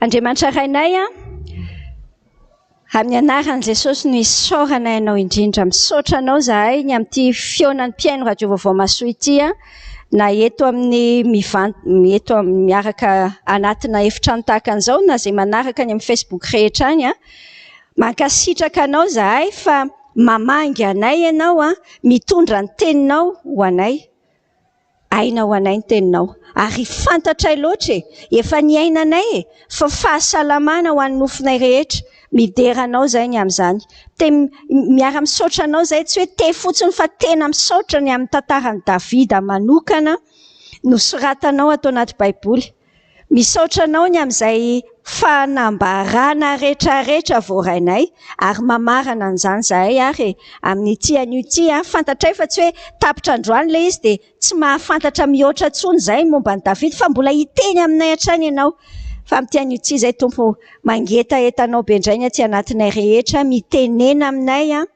Andriamanitra Rainay a, amin'ny anaran'i Jesosy no isaoranay Anao indrindra. Misaotra Anao izahay ny amin'ity fihaonan'ny mpihaino Radio Vaovao Mahasoa ity a, na eto amin'ny mivant- eto miaraka anatina efitrano tahaka an'izao na izay manaraka any amin'ny Facebook rehetra any a. Mankasitraka Anao izahay fa mamangy anay Ianao a, mitondra ny teninao ho anay. Aina ho anay ny teninao. Ary fantatray loatra e! Efa niainanay e! Fa fahasalamana ho an'ny nofonay rehetra. Midera anao izay ny amin'izany. Te miara-misaotra anao izay, tsy hoe te fotsiny fa tena misaotra ny amin'ny tantaran'i Davida manokana nosoratanao ato anaty Baiboly. Misaotra anao ny amin'izay fanambarana rehetrarehetra voarainay ary mamarana an'izany izahay ary e, amin'ity anio ity an, fantatray fa tsy hoe tapitra androany ilay izy dia tsy mahafantatra mihoatra intsony izahay momba an'i Davida fa mbola hiteny aminay hatrany ianao. Fa amin'ity anio ity izay Tompo mangetaheta anao be indray ny aty anatinay rehetra, mitenena aminay an.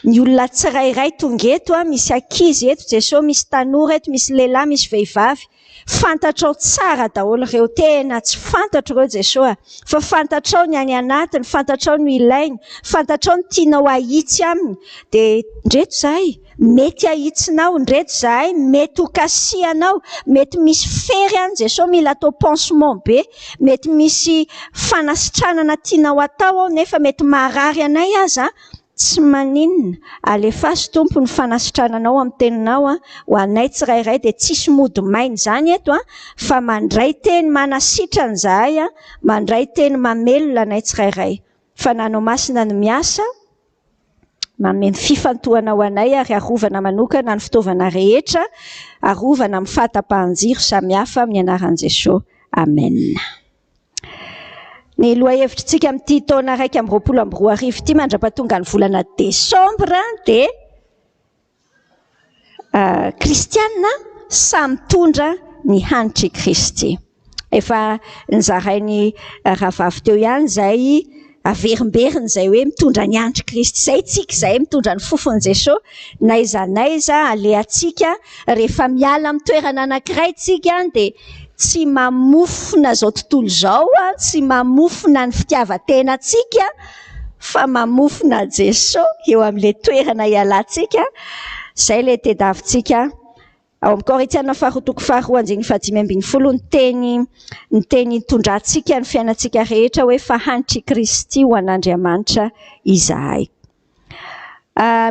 Ny olona tsirairay tonga eto an, misy ankizy eto Jesoa, misy tanora eto, misy lehilahy, misy vehivavy. Fantatrao tsara daholo ireo, tena tsy fantatro ireo Jesoa a! Fa fantatrao ny any anatiny, fantatrao ny ilainy, fantatrao ny tianao hahitsy aminy. Dia ndreto izahay, mety hahitsinao, ndreto izahay, mety ho kasihanao, mety misy fery any Jesoa mila atao pansement be, mety misy fanasitranana tianao atao ao nefa mety marary anay aza. Tsy maninona, alefaso Tompo ny fanasitrananao amin'ny teninao ho anay tsirairay dia tsisy mody maina izany eto fa mandray teny manasitrana izahay, mandray teny mamelona anay tsirairay. Fananao Masina no miasa, manome ny fifantohana ho anay ary arovana manokana ny fitaovana rehetra, arovana amin'ny fahatapahan-jiro samihafa amin'ny anaran'i Jesoa. Amen. Ny lohahevitritsika amin'ity taona 2021 ity mandra-pahatonga ny volana desambra dia kristiana samy mitondra ny hanitr'i Kristy. Efa nozarain'ny rahavavy teo ihany izay averimberiny izay hoe mitondra ny hanitr'i Kristy. Izay tsika izay mitondra ny fofon'i Jesoa n'aiza n'aiza alehantsika rehefa miala amin'ny toerana anankiray tsika dia tsy mamofona izao tontolo izao, tsy mamofona ny fitiavan-tenantsika fa mamofona Jesoa eo amin'ilay toerana ialantsika. Izay ilay tediavintsika. Ao amin'ny Korintiana faharoa toko faharoa andininy fahadimy ambin'ny folo ny teny ny teny itondrantsika ny fiainantsika rehetra hoe fa hanitr'i Kristy ho an'Andriamanitra izahay.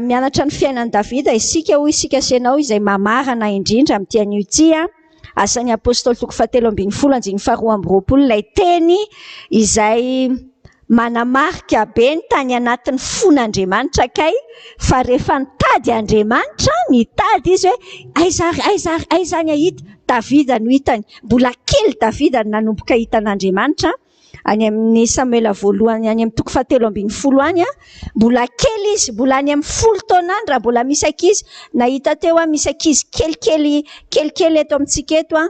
Mianatra ny fiainan'i Davida isika hoy isika sy ianao izay mamarana indrindra amin'ity anio ity. Asan'ny Apôstôly toko fahatelo ambin'ny folo andininy faharoa amby roapolo ilay teny izay manamarika be ny tany anatin'ny fon'Andriamanitra kay fa rehefa nitady Andriamanitra nitady izy hoe aiza ary aiza ary aiza ny ahita Davida no hitany mbola kely Davida no nanomboka hitan'Andriamanitra any amin'ny Samoela voalohany any amin'ny toko fahatelo ambin'ny folo any a mbola kely izy mbola any amin'ny 10 taona any raha mbola misy ankizy nahita teo a misy ankizy kelikely kelikely eto amintsika eto a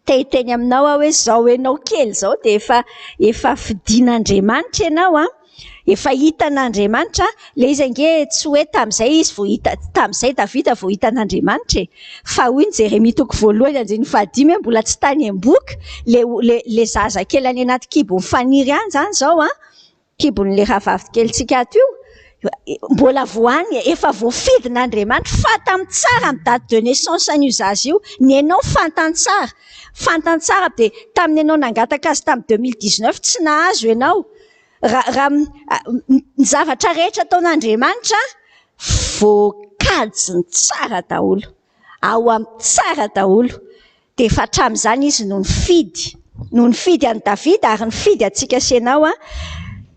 te hiteny aminao aho hoe zao ianao kely izao dia efa efa fidin'Andriamanitra ianao a efa hitan'Andriamanitra ilay izy ange tsy hoe tamin'izay izy vao hita tamin'izay Davida vao hitan'Andriamanitra e fa hoy ny Jeremia toko voalohany andininy fahadimy hoe mbola tsy tany am-bohoka le le le zaza kely any anaty kibo mifaniry any izany izao a kibon'ilay rahavavy kelintsika ato io mbola voany efa voafidin'Andriamanitra fantany tsara ny date de naissance an'io zaza io ny anao fantany tsara fantany tsara dia tamin'ny ianao nangataka azy tamin'ny 2019 tsy nahazo ianao raha raha ny zavatra rehetra ataon'Andriamanitra voakajiny tsara daholo ao amin'ny tsara daholo dia efa hatramin'izany izy no nifidy no nifidy an'i Davida ary nifidy antsika sy ianao a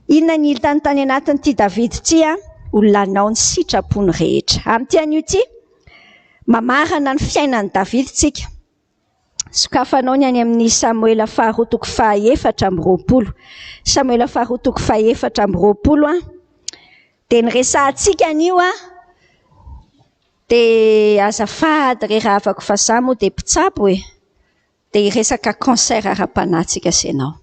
inona ny hitany tany anatin'ity Davida ity a olona nanao ny sitrapony rehetra amin'ity anio ity mamarana ny fiainan'i Davida tsika sokafanao ny any amin'ny Samoela faharoa toko faha-24 Samoela faharoa toko faha-24 a dia ny resahantsika anio a dia azafady re rahavako fa za moa dia mpitsabo e dia hiresaka cancer ara-panahintsika sy ianao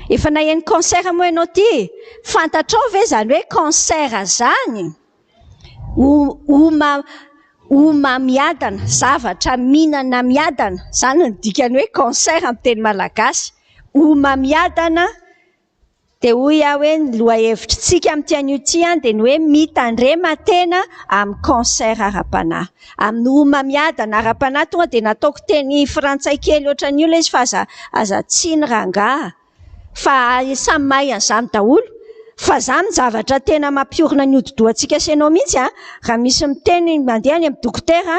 efa naheno cancer moa ianao ty fantatrao ve zany hoe cancer zany oma oma miadana zavatra mihinana miadana zany ny dikany hoe cancer amin'ny teny malagasy. homamiadana. Dia hoy aho hoe ny lohahevitritsika amin'ity anio ity dia ny hoe mitandrema tena amin'ny cancer ara-panahy. Amin'ny homamiadana ara-panahy tonga dia nataoko teny frantsay kely ohatran'io ilay izy fa aza aza tsiny rangaha fa samy mahay an'izany daholo. Fa izany zavatra tena mampiorina ny hodi-dohantsika sy ianao mihitsy a, raha misy miteny mandeha any amin'ny dokotera,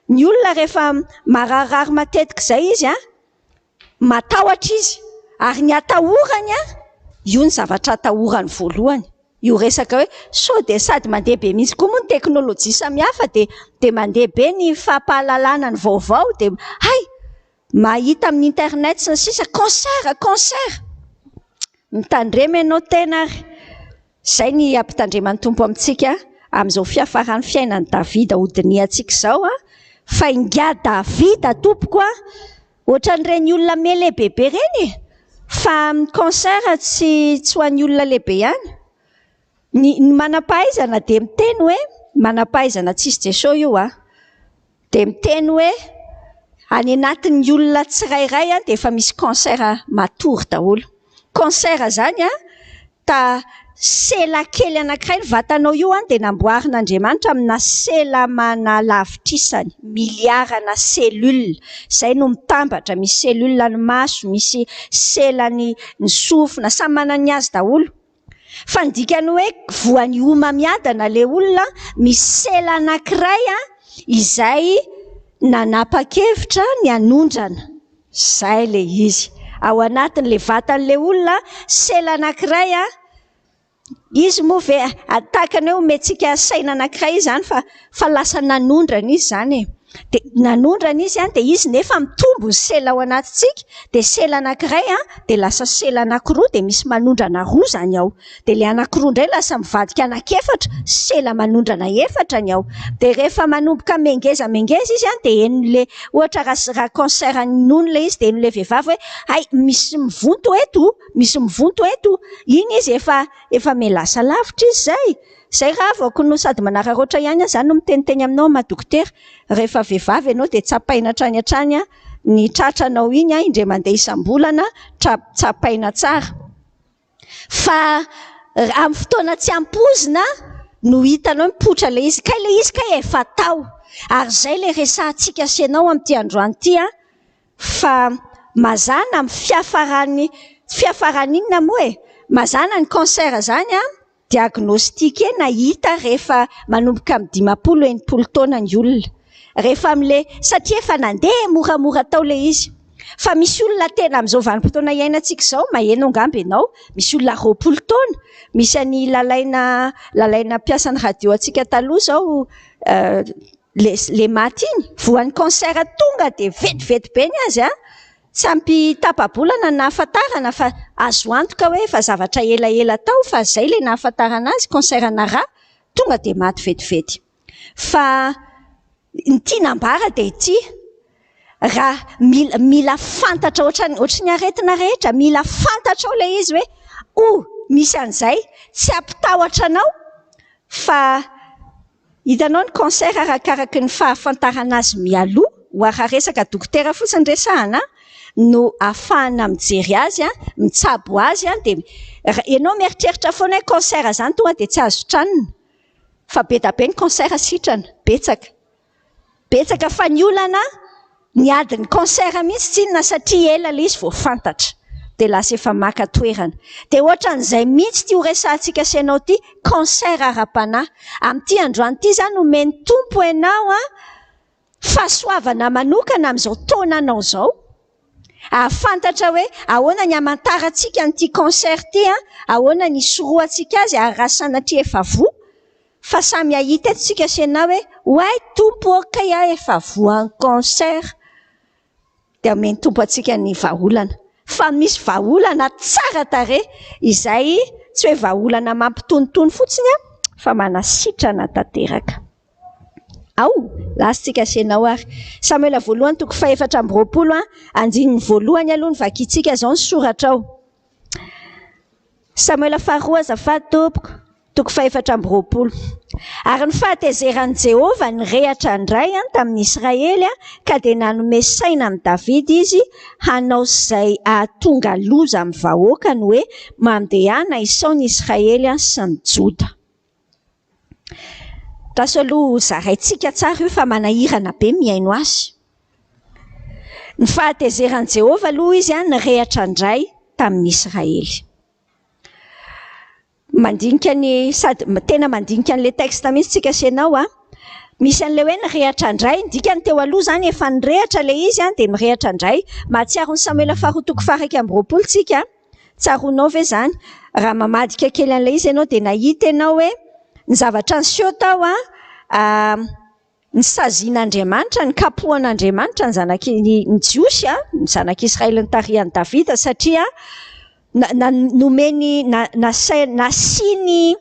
ny olona rehefa mararirary matetika izay izy a, Matahotra izy ary ny atahorany an, io ny zavatra atahorany voalohany, io resaka hoe sao dia sady mandeha be mihitsy koa moa ny teknolojia samihafa dia dia mandeha be ny fampahalalana ny vaovao dia hay! mahita amin'ny internet sy ny sisa cancer, cancer! Mitandrema ianao tena ary izay ny ampitandreman'ny Tompo amintsika amin'izao fiafaran'ny fiainan'i Davida hodinihantsika izao an, fa ingahy Davida tompoko an, ohatran'ireny olona mele bebe ireny e, fa ny cancer tsy tsy ho an'ny olona lehibe ihany. Ny ny manam-pahaizana dia miteny hoe, manam-pahaizana tsisy Jeso io an, dia miteny hoe any anatin'ny olona tsirairay dia efa misy cancer matory daholo. Cancer izany an, ta sela kely anankiray ny vatanao io an dia namboarin'Andriamanitra amina sela manalavitrisany, miliarana cellule, izay no mitambatra, misy cellule ny maso, misy sela ny ny sofina, samy manana ny azy daholo. Fa ny dikany hoe voan'ny homamiadana ilay olona, misy sela anankiray izay nanapa-kevitra ny hanondrana. Izay ilay izy. Ao anatin'ilay vatan'ilay olona, sela anankiray, izy moa ve, tahaka ny hoe omentsika saina anankiray izy izany fa fa lasa nanondrana izy izany e. Dia nanondrana izy an, dia izy nefa mitombo ny sela ao anatintsika, dia sela anankiray an, dia lasa sela anankiroa, dia misy manondrana roa izany ao. Dia ilay anankiroa indray lasa mivadika anankiefatra, sela manondrana efatra ny ao. Dia rehefa manomboka mengeza mengeza izy an, dia henon'ilay, ohatra raha raha cancer ny nono ilay izy, dia henon'ilay vehivavy hoe hay misy mivonto eto, misy mivonto eto. Iny izy efa efa miha-lasa lavitra izy izay. Zay ravako no sady manararaotra ihany aho zany no miteniteny aminao maha dokotera, rehefa vehivavy ianao dia tsapaina hatrany hatrany ny tratranao iny indray mandeha isam-bolana tsapaina tsara fa amin'ny fotoana tsy ampoizina no hitanao mipoitra ilay izy, kay ilay izy kay efa tao ary izay ilay resahantsika sy ianao amin'ity androany ity an, fa mazàna amin'ny fiafaran'ny, fiafaran'ny inona moa e? Mazàna ny cancer izany an, Diagnostiquer na hita rehefa manomboka amin'ny 50, 60 taona ny olona. Rehefa amin'ilay, satria efa nandeha moramora tao ilay izy. Fa misy olona tena amin'izao vanim-potoana iainantsika izao, maheno angamba ianao, misy olona 20 taona, misy an'i Lalaina, Lalaina mpiasan'ny radio antsika taloha izao, le, le maty iny, voan'ny cancer tonga dia vetivety be ny azy an! Tsy ampy tapa-bolana no nahafantarana fa azo antoka hoe efa zavatra elaela tao fa izay ilay nahafantarana azy, cancer ana rà, tonga dia maty vetivety. Fa ny tiana ambara dia ity, raha mila mila fantatra ohatran'ny ohatry ny aretina rehetra, mila fantatrao ilay izy hoe oh misy an'izay, tsy hampitahotra anao fa Hitanao ny cancer arakaraky ny fahafantarana azy mialoha, raha resaka dokotera fotsiny resahana no ahafahana mijery azy, mitsabo azy dia ianao mieritreritra foana hoe cancer izany tonga dia tsy azo sitranina fa be dia be ny cancer sitrana, betsaka. Betsaka fa ny olana ny adin'ny cancer mihitsy tsinona satria ela ilay izy vao fantatra dia lasa efa maka toerana. Dia ohatran'izay mihitsy ity ho resahantsika sy ianao ity, cancer ara-panahy. Amin'ity androany ity izany omen'ny Tompo ianao fahasoavana manokana amin'izao taonanao izao. Hahafantatra hoe ahoana ny hamantarantsika an'ity cancer ity, ahoana ny hisorohantsika azy ary raha sanatria efa voa. Fa samy hahita eto tsika sy enao hoe oay Tompo ô kay aho efa voan'ny cancer dia omen'ny Tompo antsika ny vahaolana. Fa misy vahaolana tsara tarehy izay tsy hoe vahaolana mampitonitony fotsiny an, fa manasitrana tanteraka. Ao, lasa tsika sy enao ary. Samoela voalohany toko fahefatra amby 20 an, andininy voalohany aloha no vakintsika izao ny soratra ao. Samoela faharoa azafady tompoko. Toko faha-24. Ary ny fahatezeran'i Jehovah nirehatra indray tamin'ny Israely, ka dia nanome saina amin'i Davida izy hanao izay hahatonga loza amin'ny vahoakany hoe, Mandehana isao ny Israely sy ny Joda. Andraso aloha ho zaraintsika tsara io fa manahirana be mihaino azy. Ny fahatezeran'i Jehovah aloha izy nirehatra indray tamin'ny Israely. Mandinika ny sady tena mandinika an'ilay texte mihitsy tsika sy ianao a. Misy an'ilay hoe nirehatra indray, ny dikany teo aloha izany efa nirehatra ilay izy a, dia mirehatra indray. Mahatsiaro ny Samoela faharoa toko faha-21 tsika. Tsaroanao ve izany? Raha mamadika kely an'ilay izy ianao dia nahita ianao hoe ny zavatra niseho tao a, ny sazian'Andriamanitra, ny kapohan'Andriamanitra ny zanaky ny Jiosy, ny zanak'Israely nitarihan'i Davida satria nomeny nasiany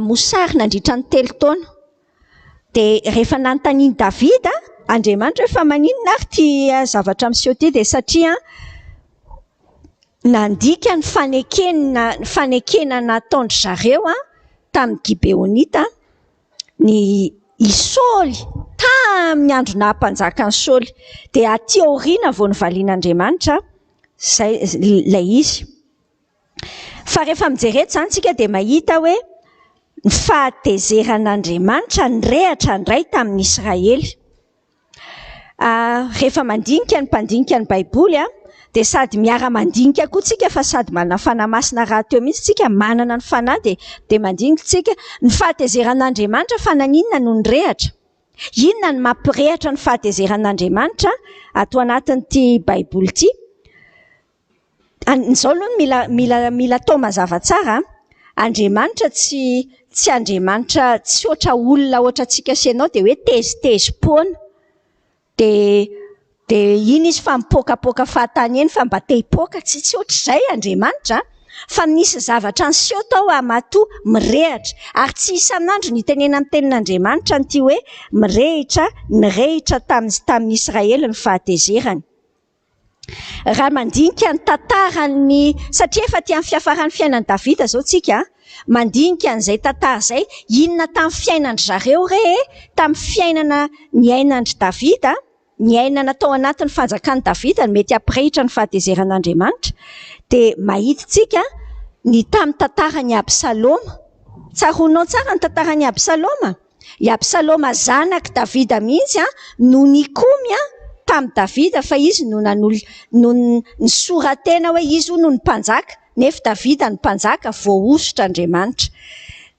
mosary nandritra ny 3 taona. Dia rehefa nanontanian'i Davida Andriamanitra hoe fa maninona ary ity zavatra miseho ity, dia satria nandika ny fanekena nataon-dry zareo tamin'ny Gibeonita ny i Saoly tamin'ny andro naha-mpanjaka an'i Saoly. Dia aty aoriana vao novalian'Andriamanitra izay ilay izy. Fa rehefa mijery eto izany tsika dia mahita hoe ny fahatezeran'Andriamanitra nirehatra indray tamin'ny Israely. Rehefa mandinika ny mpandinika ny Baiboly dia sady miara-mandinika koa tsika fa sady manana fanahy masina rahateo mihitsy tsika, manana ny fanahy dia mandinika tsika ny fahatezeran'Andriamanitra fa naninona no nirehatra. Inona no mampirehatra ny fahatezeran'Andriamanitra ato anatin'ity Baiboly ity? Izao aloha no mila atao mazava tsara. Andriamanitra tsy Andriamanitra tsy ohatra olona ohatra antsika sy ianao dia hoe tezitezi-poana. Dia iny izy fa mipoakapoaka fahatany eny fa mba te hipoaka. Tsy ohatr'izay Andriamanitra fa misy zavatra niseho tao matoa mirehatra. Ary tsy isan'andro ny itenenan'ny tenin'Andriamanitra an'ity hoe mirehitra, nirehitra tamin'ny Israely ny fahatezerany. Raha mandinika ny tantaran'ny, satria efa aty amin'ny fiafaran'ny fiainan'i Davida izao tsika, mandinika an'izay tantara izay, inona tamin'ny fiainan-dry zareo re e, tamin'ny fiainana niainan-dry Davida, niainana tao anatin'ny fanjakan'i Davida no mety hampirehitra ny fahatezeran'Andriamanitra, dia mahita tsika ny tamin'ny tantaran'i Absaloma. Tsaroanao tsara ny tantaran'i Absaloma? I Absaloma zanak'i Davida mihitsy no nikomy tamin'i Davida fa izy no nisora-tena hoe izy hono ny mpanjaka, nefa Davida ny mpanjaka voahosotr'Andriamanitra.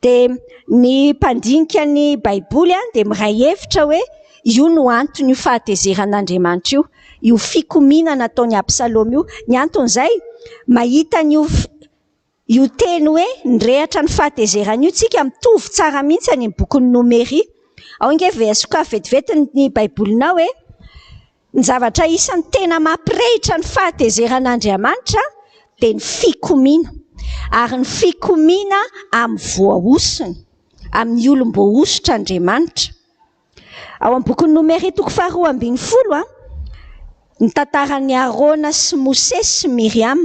Dia ny mpandinika ny Baiboly dia miray hevitra hoe io no anton'io fahatezeran'Andriamanitra io, io fikomiana nataon'i Absaloma io. Ny anton'izay, mahita an'io Io teny hoe nirehatra ny fahatezerana io tsika mitovy tsara mihitsy any amin'ny bokin'ny Nomery. Ao ange ve sokafy vetivety ny Baibolinao e. Ny zavatra isan'ny tena mampirehitra ny fahatezeran'Andriamanitra dia ny fikomiana. Ary ny fikomiana amin'ny voahosony, amin'ny olom-boahosotr'Andriamanitra. Ao amin'ny bokin'ny Nomery toko faha-12, ny tantaran'i Arona sy Mosesy sy Miriam.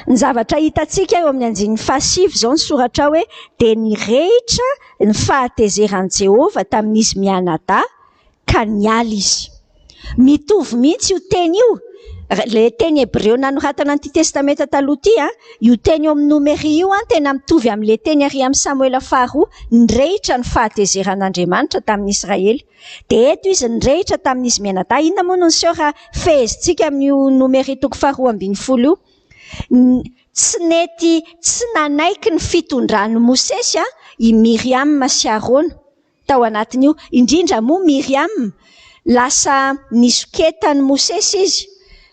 Ny zavatra hitantsika eo amin'ny andininy faha-9 izao ny soratra hoe dia nirehitra ny fahatezeran'i Jehovah tamin'izy mianadahy ka niala izy. Mitovy mihitsy io teny io, ilay teny hebreo nanoratana an'ity testamenta taloha ity, io teny eo amin'ny Nomery io tena mitovy amin'ilay teny ary amin'ny Samoela faharoa, nirehitra ny fahatezeran'Andriamanitra tamin'ny Israely. Dia eto izy nirehitra tamin'izy mianadahy. Inona moa no niseho raha fehezintsika amin'io Nomery toko faha-12 io? Tsy nety, tsy nanaiky ny fitondran'i Mosesy i Miriam sy Arona. Tao anatin'io, indrindra moa Miriam, lasa nisoketan'i Mosesy izy,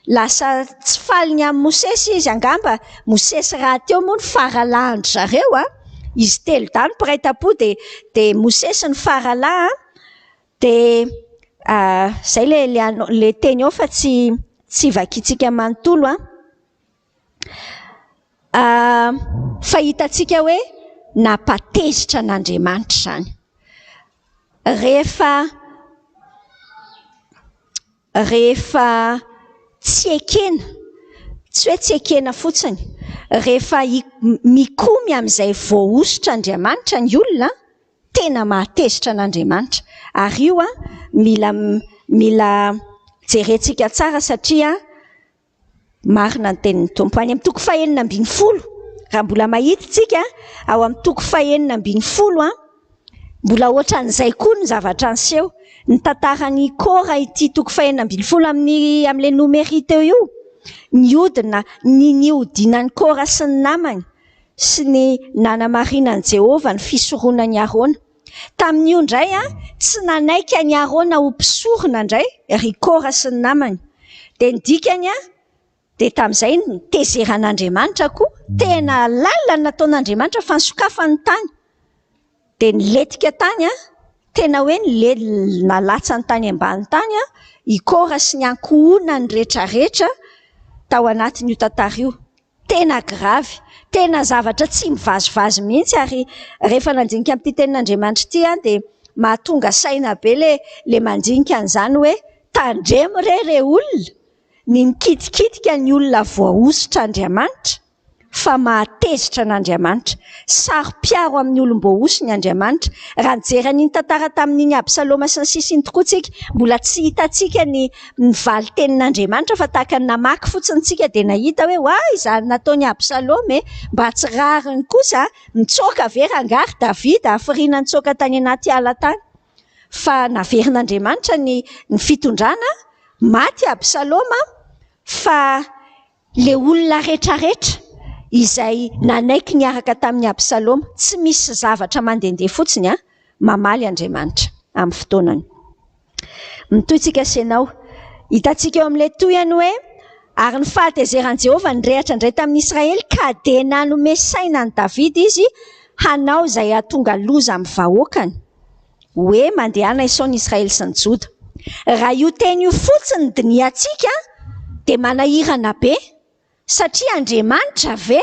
lasa tsy faly ny amin'i Mosesy izy, angamba Mosesy rahateo moa ny faralahin-dry zareo a, izy telo dahy no mpiray tampo dia Mosesy ny faralahy dia izay ilay teny ao fa tsy vakintsika manontolo a. Fa hitantsika hoe nampatezitra an'Andriamanitra izany. Rehefa tsy ekena, tsy hoe tsy ekena fotsiny, Rehefa mikomy amin'izay voahosotr'Andriamanitra ny olona, tena mahatezitra an'Andriamanitra. Ary io mila mila jerentsika tsara satria marina ny tenin'ny Tompo. Any amin'ny toko fahenina ambin'ny folo, raha mbola mahita isika, ao amin'ny toko fahenina ambin'ny folo, mbola ohatran'izay koa ny zavatra niseho. Ny tantaran'i Kora ity toko fahenina ambin'ny folo amin'ny amin'ilay nomery teo io. Niodina, ny niodinan'i Kora sy ny namany sy ny nanamarinan'i Jehovah ny fisoronan'i Arona. Tamin'io indray, tsy nanaiky an'i Arona ho mpisorona indray ry Kora sy ny namany. Dia ny dikany, dia tamin'izay nitezeran'Andriamanitra koa. Tena lalina ny nataon'Andriamanitra fa nisokafany ny tany. Dia nilentika tany, tena hoe nalatsany tany ambany tany i Kora sy ny ankohonany rehetrarehetra tao anatin'io tantara io. Tena gravy, tena zavatra tsy mivazivazy mihitsy ary rehefa nandinika amin'ity tenin'Andriamanitra ity aho dia mahatonga saina be ilay ilay mandinika an'izany hoe tandremo re re olona ny mikitikitika ny olona voahosotr'Andriamanitra fa mahatezitra an'Andriamanitra. Saro-piaro amin'ny olom-boahosony Andriamanitra. Raha nijery an'iny tantara tamin'iny Absaloma sy ny sisa iny tokoa tsika, mbola tsy hitantsika ny ny valin-tenin'Andriamanitra fa tahaka ny namaky fotsiny tsika dia nahita hoe oay izany nataon'i Absaloma e, mba tsy rariny kosa, nitsoaka ve rangahy ry Davida, hafiriana nitsoaka tany anaty ala tany. Fa naverin'Andriamanitra ny ny fitondrana, maty Absaloma fa Ilay olona rehetrarehetra izay nanaiky niaraka tamin'i Absaloma, tsy misy zavatra mandehandeha fotsiny an, mamaly Andriamanitra amin'ny fotoanany. Mitohy tsika sy ianao. Hitantsika eo amin'ilay tohiny hoe, ary ny fahatezeran'i Jehovah nirehatra indray tamin'ny Israely ka dia nanome saina an'i Davida izy hanao izay hahatonga loza amin'ny vahoakany. Hoe mandehana isao ny Israely sy ny Joda. Raha io teny io fotsiny no dinihantsika dia manahirana be satria Andriamanitra ve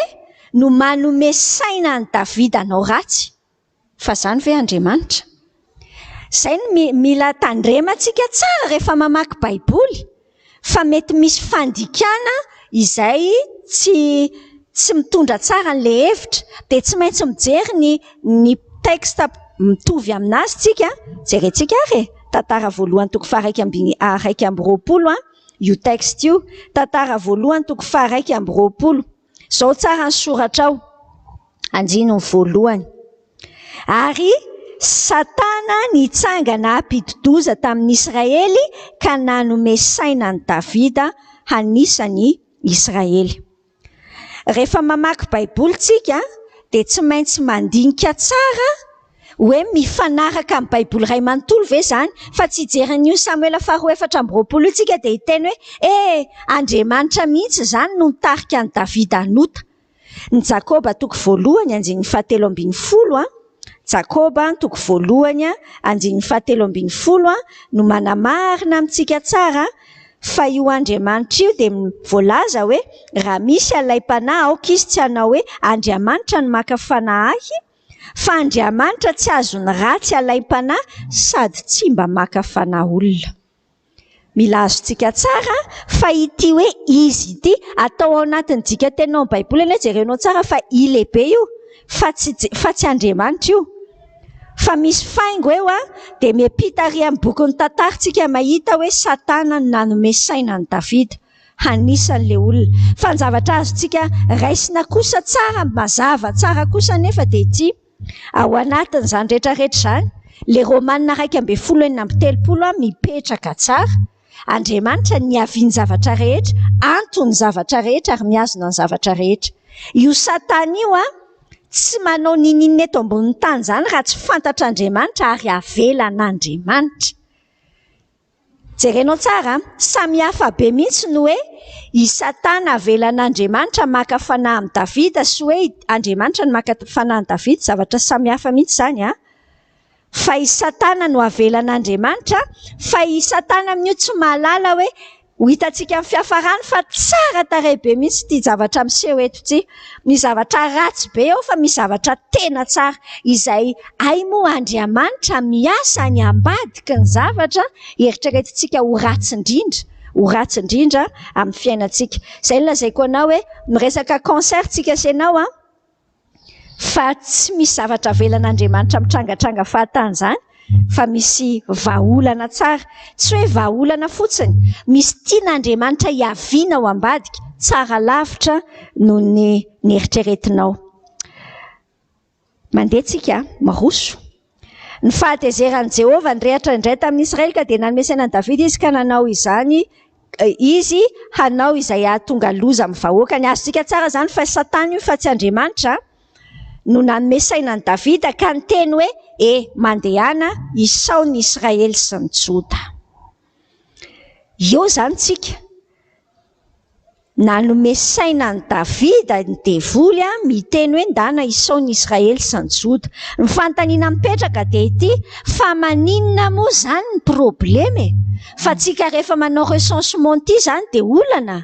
no manome saina an'i Davida hanao ratsy? Fa izany ve Andriamanitra? Izay no mila tandremantsika tsara rehefa mamaky Baiboly fa mety misy fandikana izay tsy tsy mitondra tsara an'ilay hevitra dia tsy maintsy mijery ny ny texte mitovy aminazy tsika, jerentsika ary e, tantara voalohany toko faha-iraika amby 21 io texte io, tantara voalohany toko faha-21, izao tsara ny soratra ao, andininy voalohany. Ary Satana nitsangana hampidi-doza tamin'ny Israely ka nanome saina an'i Davida hanisa ny Israely. Rehefa mamaky Baiboly tsika dia tsy maintsy mandinika tsara hoe mifanaraka amin'ny Baiboly iray manontolo ve izany, fa tsy hijery an'io Samoela faharoa 24 io tsika dia hiteny hoe eh, Andriamanitra mihitsy izany no nitarika an'i Davida hanota. Ny Jakoba toko voalohany andininy fahatelo ambin'ny folo, Jakoba toko voalohany andininy fahatelo ambin'ny folo no manamarina amintsika tsara fa io Andriamanitra io dia voalaza hoe raha misy alaim-panahy aoka izy tsy hanao hoe Andriamanitra no maka fanahy ahy fa Andriamanitra tsy azon'ny ratsy alaim-panahy sady tsy mba maka fanahy olona. Mila azontsika tsara fa ity hoe izy ity, atao ao anatin'ny dikanteny ao amin'ny Baiboly anie jerenao tsara fa i lehibe io fa tsy fa tsy Andriamanitra io. Fa misy faingo eo an, dia miampita ary amin'ny bokin'ny tantara tsika mahita hoe Satana no nanome saina an'i Davida hanisa an'ilay olona. Fa ny zavatra azontsika raisina kosa tsara, mazava tsara kosa anefa dia ity. Ao anatin'izany rehetra rehetra izany, ilay Romana 11 36 mipetraka tsara, Andriamanitra niavian'ny zavatra rehetra, anton'ny zavatra rehetra ary mihazona ny zavatra rehetra. Io Satana io tsy manao n'inon'inona eto ambonin'ny tany izany raha tsy fantatr'Andriamanitra ary avelan'Andriamanitra. Jerenao tsara an, samy hafa be mihitsy ny hoe i Satana avelan'Andriamanitra maka fanahy amin'i Davida sy hoe Andriamanitra no maka fanahy an'i Davida, zavatra samy hafa mihitsy izany an. Fa i Satana no avelan'Andriamanitra, fa i Satana amin'io tsy mahalala hoe Ho hitantsika amin'ny fiafarany fa tsara tarehy be mihitsy ity zavatra miseho eto ity. Misy zavatra ratsy be ao fa misy zavatra tena tsara. Izay hay moa Andriamanitra miasa any ambadiky ny zavatra eritreretintsika ho ratsy indrindra. Ho ratsy indrindra amin'ny fiainantsika. Izay no lazaiko anao hoe miresaka cancer tsika sy ianao an, fa tsy misy zavatra avelan'Andriamanitra mitrangatranga fahatany izany fa misy vahaolana tsara. Tsy hoe vahaolana fotsiny, misy tian'Andriamanitra hiaviana ao ambadika, tsara lavitra noho ny neritreretinao. Mandeha tsika, miroso. Ny fahatezeran'i Jehovah nirehitra indray tamin'ny Israely ka dia nanome saina an'i Davida izy ka nanao izany izy hanao izay hahatonga loza amin'ny vahoakany. Azontsika tsara izany fa Satana io fa tsy Andriamanitra no nanome saina an'i Davida ka niteny hoe e mandehana isao ny Israely sy ny Joda. Eo izany tsika. Nanome saina an'i Davida ny devoly miteny hoe ndana isao ny Israely sy ny Joda. Ny fanontaniana mipetraka dia ity, fa maninona moa izany ny problema e? Fa tsika rehefa manao recensement ity izany dia olana?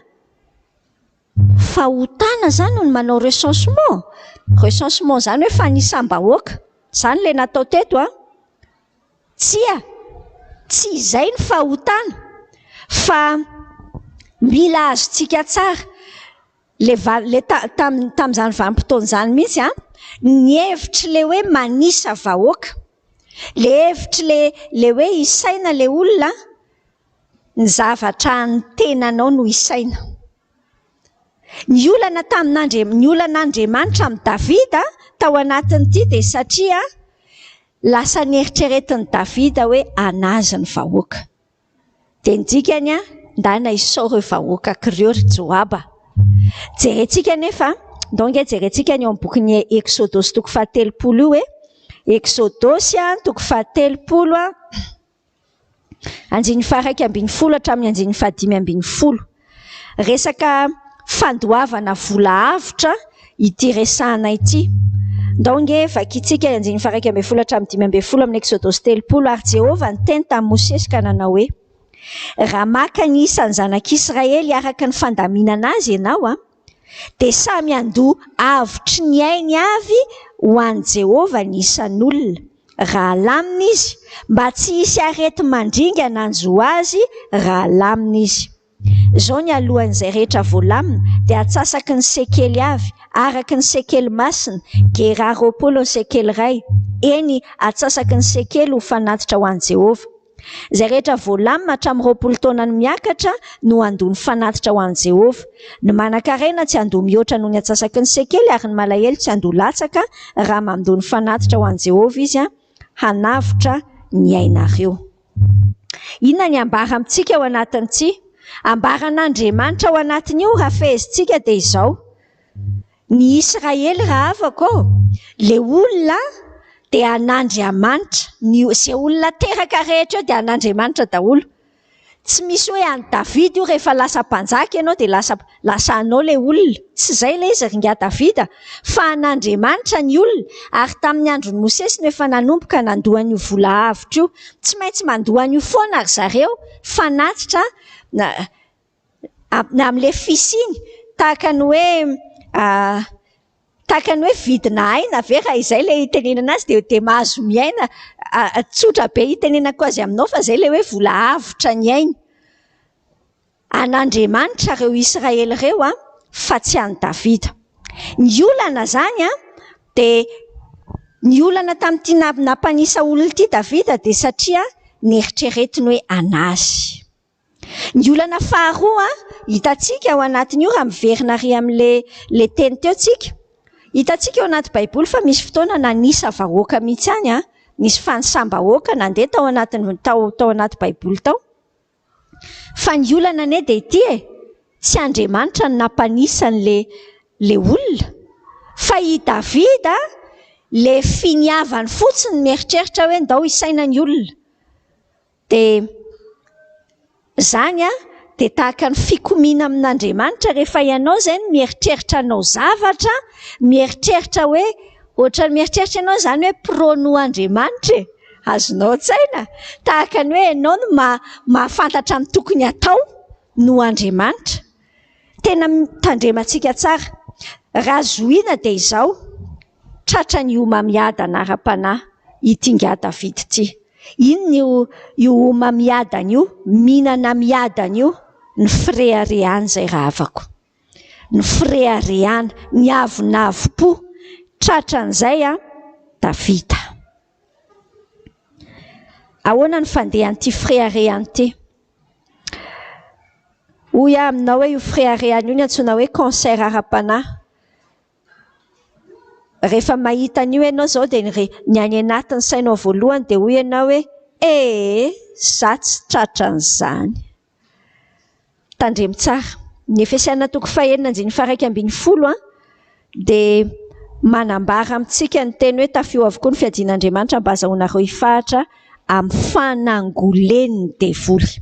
Fahotana izany ny manao recensement? Recensement izany hoe fanisam-bahoaka. Izany ilay natao teto an. Tsia, tsy izay ny fahotana fa mila azontsika tsara le va- le ta- tam- tamin'izany vanim-potoana izany mihitsy an, ny hevitr'ilay hoe manisa vahoaka, le hevitr'ilay le hoe isaina ilay olona, ny zavatra an'ny tenanao no isaina. Ny olana tamin'Andria- ny olan'Andriamanitra amin'i Davida tao anatin'ity dia satria lasa neritreretin'i Davida hoe an'azy ny vahoaka. Dia ny dikany an, ndana isao ireo vahoakako ireo ry Joaba. Jerentsika anefa, ndao ange jerentsika ny ao amin'ny bokin'ny Eksodosy toko fahatelopolo io e. Eksodosy toko fahatelopolo an. Andininy faha-11 hatramin'ny andininy faha-15. Resaka fandoavana vola avotra ity resahana ity. Ndao ange vakintsika ny andininy faha-11 hatramin'ny 15 amin'ny Eksodosy 30. Ary Jehovah niteny tamin'i Mosesy ka nanao hoe, Raha maka ny isan'ny zanak'Israely araka ny fandaminana azy ianao, dia samy handoa avotry ny ainy avy ho an'i Jehovah ny isan'olona, raha alamina izy, mba tsy hisy areti-mandringana hanjo azy raha alamina izy. Izao ny alohan'izay rehetra voalamina dia atsasaky ny sekely avy, araka ny sekely masina, gerà 20 ny sekely iray, eny, atsasaky ny sekely ho fanatitra ho an'i Jehovah. Izay rehetra voalamina hatramin'ny 20 taona no miakatra no handoa ny fanatitra ho an'i Jehovah. Ny manankarena tsy handoa mihoatra noho ny antsasaky ny sekely, ary ny malahelo tsy handoa latsaka raha mandoa ny fanatitra ho an'i Jehovah izy hanavotra ny ainareo. Inona ny ambara amintsika ao anatin'ity? Ambaran'Andriamanitra ao anatin'io raha fehezintsika dia izao. Ny Israely rahavako ô, le olona dia an'Andriamanitra, ny izay olona teraka rehetra eo dia an'Andriamanitra daholo. Tsy misy hoe an'i Davida io rehefa lasa mpanjaka ianao dia lasa lasa anao ilay olona. Tsy izay ilay izy ry ingahy Davida fa an'Andriamanitra ny olona ary tamin'ny andron'i Mosesy no efa nanomboka nandoa an'io vola avotra io. Tsy maintsy mandoa an'io foana ry zareo fanatitra na amin'ilay fisiany tahaka ny hoe tahaka ny hoe vidina aina ve raha izay ilay itenenana azy dia dia mahazo miaina tsotra be itenenako azy aminao fa izay ilay hoe vola avotra ny aina. An'Andriamanitra ireo Israely ireo an, fa tsy an'i Davida. Ny olana izany an, dia ny olana tamin'ity nampanisa olona ity Davida dia satria neritreretiny hoe an'azy. Ny olana faharoa hitantsika ao anatin'io raha miverina ary amin'ilay ilay teny teo tsika, hitantsika ao anaty Baiboly fa misy fotoana nanisa vahoaka mihitsy any an, nisy fanisam-bahoaka nandeha tao anatin'ny tao tao anaty Baiboly tao. Fa ny olana anie dia ity e, tsy Andriamanitra no nampanisa an'ilay ilay olona fa i Davida ilay finiavany fotsiny mieritreritra hoe ndao hisaina ny olona. Dia izany dia tahaka ny fikomiana amin'Andriamanitra rehefa ianao izay no mieritreritra hanao zavatra, mieritreritra hoe ohatran'ny mieritreritra ianao izany hoe pro noho Andriamanitra e! Azonao an-tsaina? Tahaka ny hoe ianao no mahafantatra ny tokony hatao noho Andriamanitra. Tena tandremantsika tsara. Raha zohiana dia izao, tratra ny homamiadana ara-panahy ity ingahy Davida ity. Inona io io homamiadana io? Mihinana miadana io. Ny fireharehana izay rahavako. Ny fireharehana, ny avonavom-po. Tratran'izay an, Davida. Ahoana ny fandehan'ity fireharehana ity? Hoy aho aminao hoe io fireharehana io no antsoina hoe cancer ara-panahy. Rehefa mahita an'io ianao izao dia ny ny any anatin'ny sainao voalohany dia hoy ianao hoe ee, za tsy tratran'izany. Tandremo tsara. Ny Efesiana toko fahenina andininy faha-11 dia manambara amintsika ny teny hoe tafio avokoa ny fiadian'Andriamanitra mba hazahoanareo hifahatra amin'ny fanangolen'ny devoly.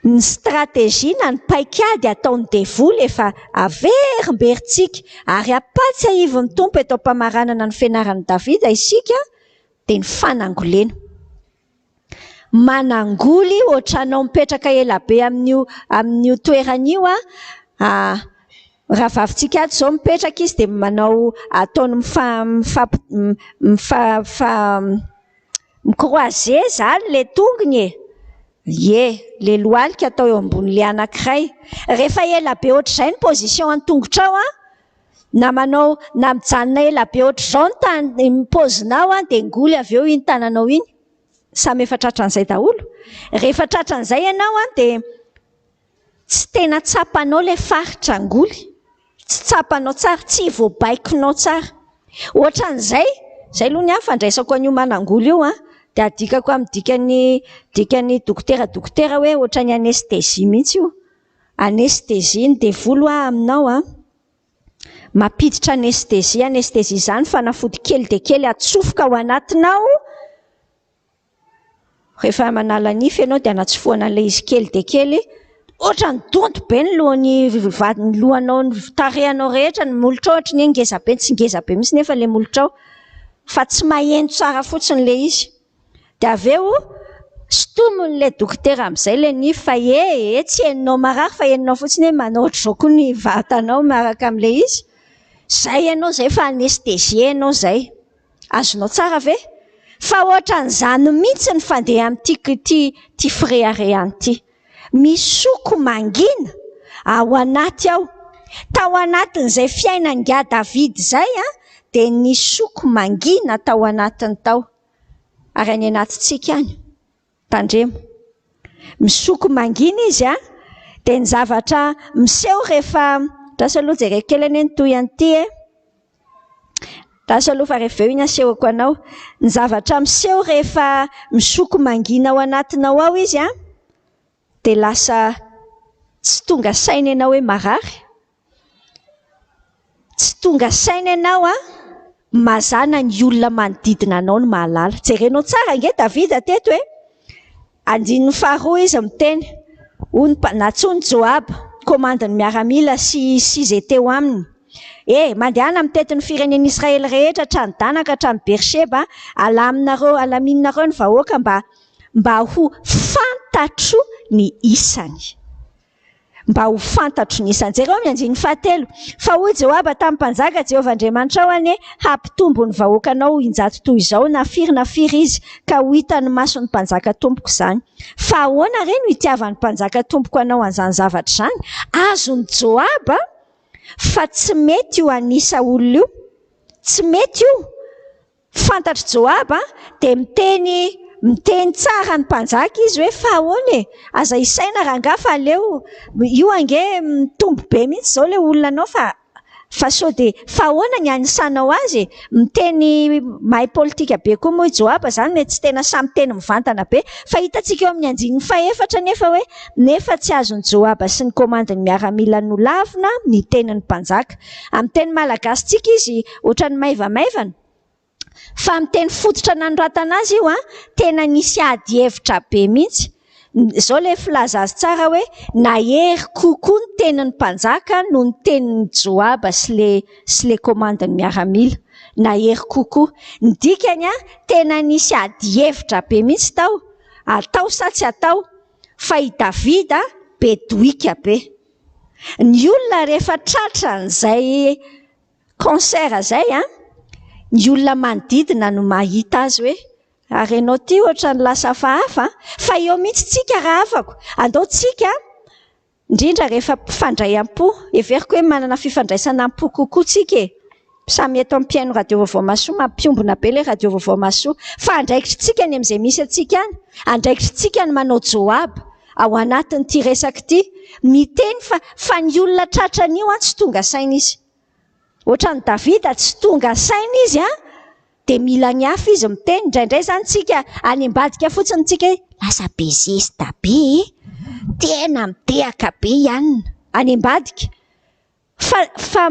Ny stratégie na ny paikady ataon'ny devoly efa averimberintsika ary ampatsiahivin'ny Tompo eto am-pamaranana ny fianaran'i Davida isika dia ny fanangolena. Manangoly ohatranao mipetraka ela be amin'io amin'io toerana io a, rahavavintsika ato izao mipetraka izy dia manao ataony mifa mifamp mifa fa mi-croiser izany ilay tongony e. Ie, ilay lohalika atao eo ambonin'ilay anankiray. Rehefa ela be ohatr'izay ny position an'ny tongotrao an, na manao na mijanona ela be ohatr'izao ny tany ny paozinao an, dia ngoly avy eo iny tananao iny. Samy efa tratran'izay daholo. Rehefa tratran'izay ianao an, dia tsy tena tsapanao ilay faritra ngoly. Tsy tsapanao tsara, tsy voabaikonao tsara. Ohatran'izay, izay aloha ny ahy fandraisako an'io manangoly io an, dia adikako amin'ny dikan'ny dikan'ny dokotera dokotera hoe ohatran'ny anesthésie mihitsy io. Anesthésie ny devoly hoa aminao an. Mampiditra anesthésie, anesthésie izany fanafody kely dia kely atsofoka ao anatinao. Rehefa manala nify ianao dia anatsofohana an'ilay izy kely dia kely. Ohatran'ny donto be ny lohan'ny vadin'ny lohanao, ny tarehinao rehetra, ny molotrao ohatran'ny hoe ngeza be, tsy ngeza be mihitsy nefa ilay molotrao. Fa tsy maheno tsara fotsiny ilay izy. Dia avy eo sintomin'ilay dokotera amin'izay ilay nify fa e e tsy henonao marary fa henonao fotsiny hoe manao ohatr'izao koa ny vatanao miaraka amin'ilay izy. Izay ianao izay fa anesthésié ianao izay. Azonao tsara ve? Fa ohatran'izany mihitsy ny fandeha amin'ity ity ity fireharehana ity. Misoko mangina ao anaty ao. Tao anatin'izay fiainan'ingahy David izay dia nisoko mangina tao anatiny tao. Ary any anatintsika any. Tandremo. Misoko mangina izy an, dia ny zavatra miseho rehefa, andraso aloha jereko kely anie ny toy an'ity e. Andraso aloha fa rehefa avy eo iny asehoko anao. Ny zavatra miseho rehefa misoko mangina ao anatinao ao izy an, dia lasa tsy tonga saina ianao hoe marary. Tsy tonga saina ianao an, mazàna ny olona manodidina anao no mahalala. Jerenao tsara ange Davida teto e. Andininy faharoa izy miteny, hoy ny nantsoin'i Joaba, komandin'ny miaramila sy sy izay teo aminy. E, mandehana mitety ny firenen'Israely rehetra hatrany Dana ka hatrany Beersheba, alaminareo, alaminareo ny vahoaka mba mba ho fantatro ny isany. Mba ho fantatro ny isany. Jereo amin'ny andininy fahatelo. Fa hoy Joaba tamin'ny mpanjaka, Jehovah Andriamanitrao anie hampitombo ny vahoakanao ho injato toy izao, na firy na firy izy, ka ho hitan'ny mason'ny mpanjaka tompoko izany. Fa ahoana re no hitiavan'ny mpanjaka tompoko anao an'izany zavatra izany? Azon'i Joaba fa tsy mety io hanisa olona io. Tsy mety io. Fantatr'i Joaba, dia miteny miteny tsara ny mpanjaka izy hoe fa ahoana e? Aza isaina rangahy fa aleo, io ange mitombo be mihitsy izao ilay olona anao fa fa sao dia fa ahoana ny anisanao azy e? Miteny mahay politika be koa moa i Joaba izany mety tsy tena sahy miteny mivantana be. Fa hitantsika eo amin'ny andininy fahefatra anefa hoe nefa tsy azon'i Joaba sy ny komandin'ny miaramila nolavina ny tenin'ny mpanjaka. Amin'ny teny malagasintsika izy ohatran'ny maivamaivana. Fa amin'ny teny fototra nanoratana azy io an, tena nisy ady hevitra be mihitsy. Izao ilay filaza azy tsara hoe nahery kokoa ny tenin'ny mpanjaka noho ny tenin'i Joaba sy ilay sy ilay komandin'ny miaramila. Nahery kokoa. Ny dikany an, tena nisy ady hevitra be mihitsy tao. Atao sa tsy atao? Fa i Davida be doika be. Ny olona rehefa tratran'izay cancer izay an, ny olona manodidina no mahita azy hoe Ary ianao ity ohatran'ny lasa hafahafa an! Fa eo mihitsy tsika rahavako. Andao tsika, indrindra rehefa mpifandray am-po. Heveriko hoe manana fifandraisana am-po kokoa tsika e! Samy eto amin'ny mpihaino Radio Vaovao Mahasoa, mampiombona be ilay Radio Vaovao Mahasoa. Fa andraikitritsika any amin'izay misy antsika any. Andraikitritsika ny manao Joab ao anatin'ity resaka ity. Miteny fa fa ny olona tratran'io an tsy tonga saina izy. Ohatran'i Davida tsy tonga saina izy an, dia mila ny hafa izy miteny. Indraindray izany tsika any ambadika fotsiny tsika hoe lasa be zesta be e! Tena mitehaka be i anona. Any ambadika. Fa fa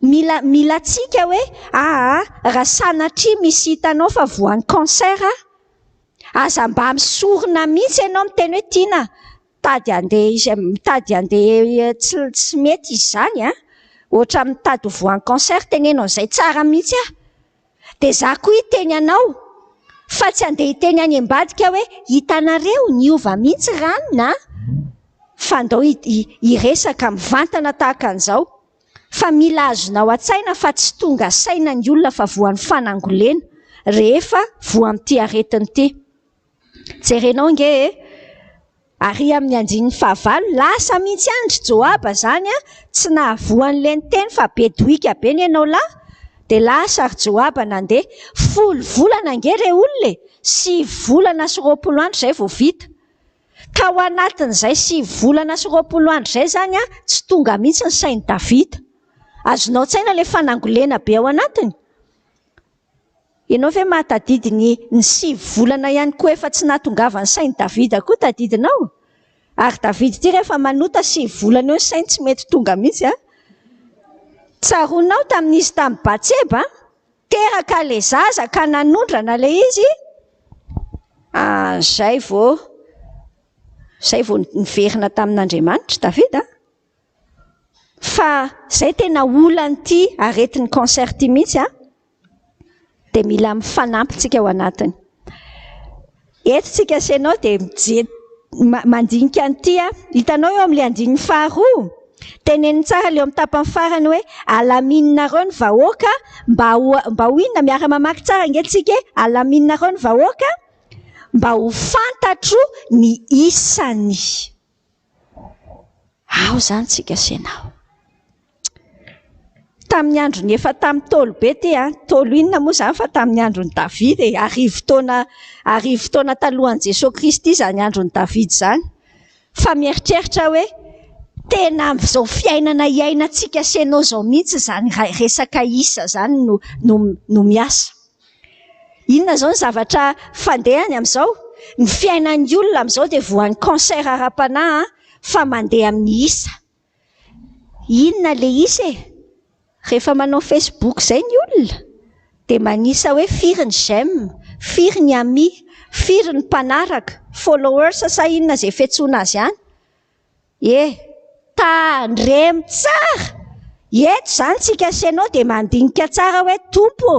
mila mila antsika hoe aa raha sanatria misy hitanao fa voan'ny cancer aho, aza mba misorona mihitsy ianao miteny hoe tiana mitady handeha izy mitady handeha tsy tsy mety izy izany an, ohatran'ny mitady ho voan'ny cancer teneno an'izay tsara mihitsy aho. Dia za koa hiteny anao fa tsy handeha hiteny any ambadika hoe hitanareo niova mihitsy ranona a! Fa ndao hiresaka mivantana tahaka an'izao fa mila azonao an-tsaina fa tsy tonga saina ny olona fa voan'ny fanangolena rehefa voa amin'ity aretina ity. Jerenao ange e! Ary amin'ny andininy fahavalo, lasa mihitsy any ry Joaba izany an, tsy nahavoa an'ilay niteny fa be dohika be ny anao lahy, dia lasa ry Joaba nandeha. Folo volana ange re olona e! Sivy volana sy 20 andro izay vao vita. Ka ao anatin'izay sivy volana sy 20 andro izay izany an, tsy tonga mihitsy ny sain'i Davida. Azonao an-tsaina ilay fanangolena be ao anatiny? Ianao ve mahatadidy ny ny sivy volana ihany koa efa tsy nahatongavan'ny sain'i Davida koa tadidinao? Ary Davida ity rehefa manota sivy volana eo ny sainy tsy mety tonga mihitsy an! Tsaroanao tamin'izy tamin'i Batseba teraka ilay zaza ka nanondrana ilay izy ah, izay vao izay vao niverina tamin'Andriamanitra Davida an! Fa zay tena olan'ity aretin'ny cancer ity mihitsy an, dia mila mifanampy tsika ao anatiny. Eto tsika sy ianao dia mijery mandinika an'ity an, hitanao eo amin'ilay andininy faharoa, teneniny tsara ilay eo amin'ny tapany farany hoe alamininareo ny vahoaka mba ho mba ho inona, miara-mamaky tsara ange tsika e, alamininareo ny vahoaka mba ho fantatro ny isany. Ao izany tsika sy ianao. Tamin'ny androny efa tamin'ny Ntaolo be ity an, Ntaolo inona moa izany fa tamin'ny andron'i Davida e, 1000 taona, 1000 taona talohan'i Jesoa Kristy izany andron'i Davida izany. Fa mieritreritra hoe tena amin'izao fiainana iainantsika sy ianao izao mihitsy izany resaka isa izany no no no miasa. Inona izao ny zavatra fandehany amin'izao? Ny fiainan'ny olona amin'izao dia voan'ny cancer ara-panahy fa mandeha amin'ny isa. Inona ilay isa e? Rehefa manao Facebook izay ny olona dia manisa hoe firy ny j'aime, firy ny amis, firy ny mpanaraka, followers sa inona izay fiantsoana azy any. E! Tandremo tsara! Eto izany tsika sy ianao dia mandinika tsara hoe Tompo ô!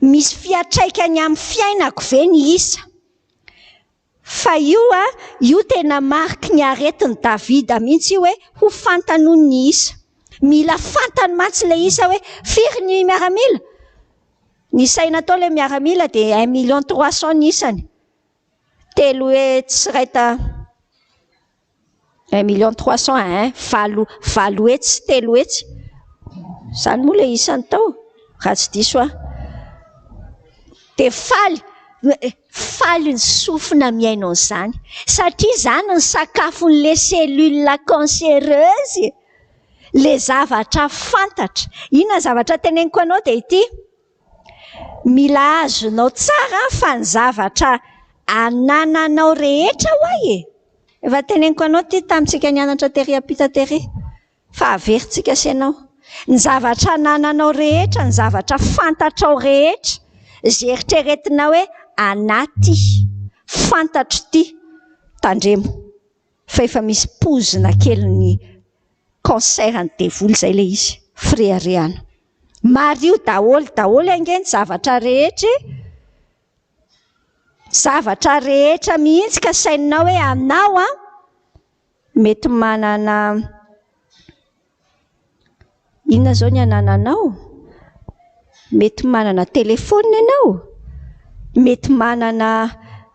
Misy fiantraikany amin'ny fiainako ve ny isa? Fa io a, io tena mariky ny aretin'i Davida mihitsy io hoe ho fantany hono ny isa. Mila fantany mantsy ilay isa hoe firy ny miaramila? Nisaina tao ilay miaramila dia un million trois cent ny isany. Telo hetsy sy iray ta. 1 million 300 hein, valo, 300. Izany moa ilay isany tao, raha tsy diso aho. Dia faly, faly ny sofina mihaino an'izany. Satria izany ny sakafon'ilay cellule cancéreuse. Ilay zavatra fantatra. Inona ny zavatra teneniko anao dia ity. Mila azonao tsara fa ny zavatra anananao rehetra ho'a e. Efa teneniko anao ity tamintsika nianatra tery ampita tery. Fa averintsika sy ianao. Ny zavatra anananao rehetra, ny zavatra fantatrao rehetra, izay eritreretinao hoe anaty, fantatro ity, tandremo. Fa efa misy pozina kely ny cancer ny devoly izay ilay izy, fireharehana. Mariho daholo daholo ange ny zavatra rehetra e. Zavatra rehetra mihitsy ka saininao hoe anao an, mety manana inona izao ny anananao? Mety manana téléphone ianao? Mety manana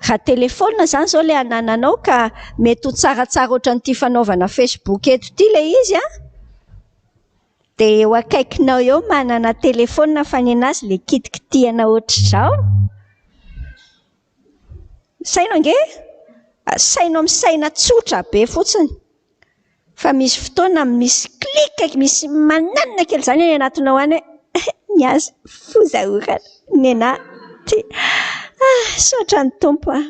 raha telefaonina izany izao ilay anananao ka mety ho tsaratsara ohatran'ity fanaovana Facebook eto ity ilay izy an. Dia eo akaikinao eo manana telefaonina fa ny an'azy ilay kitikitihana ohatr'izao. Saino ange e! Saino amin'ny saina tsotra be fotsiny. Fa misy fotoana misy clic, misy mananina kely izany any anatinao any hoe ny azy foza orana, ny anà ty. Ah, misaotra ny Tompo ah.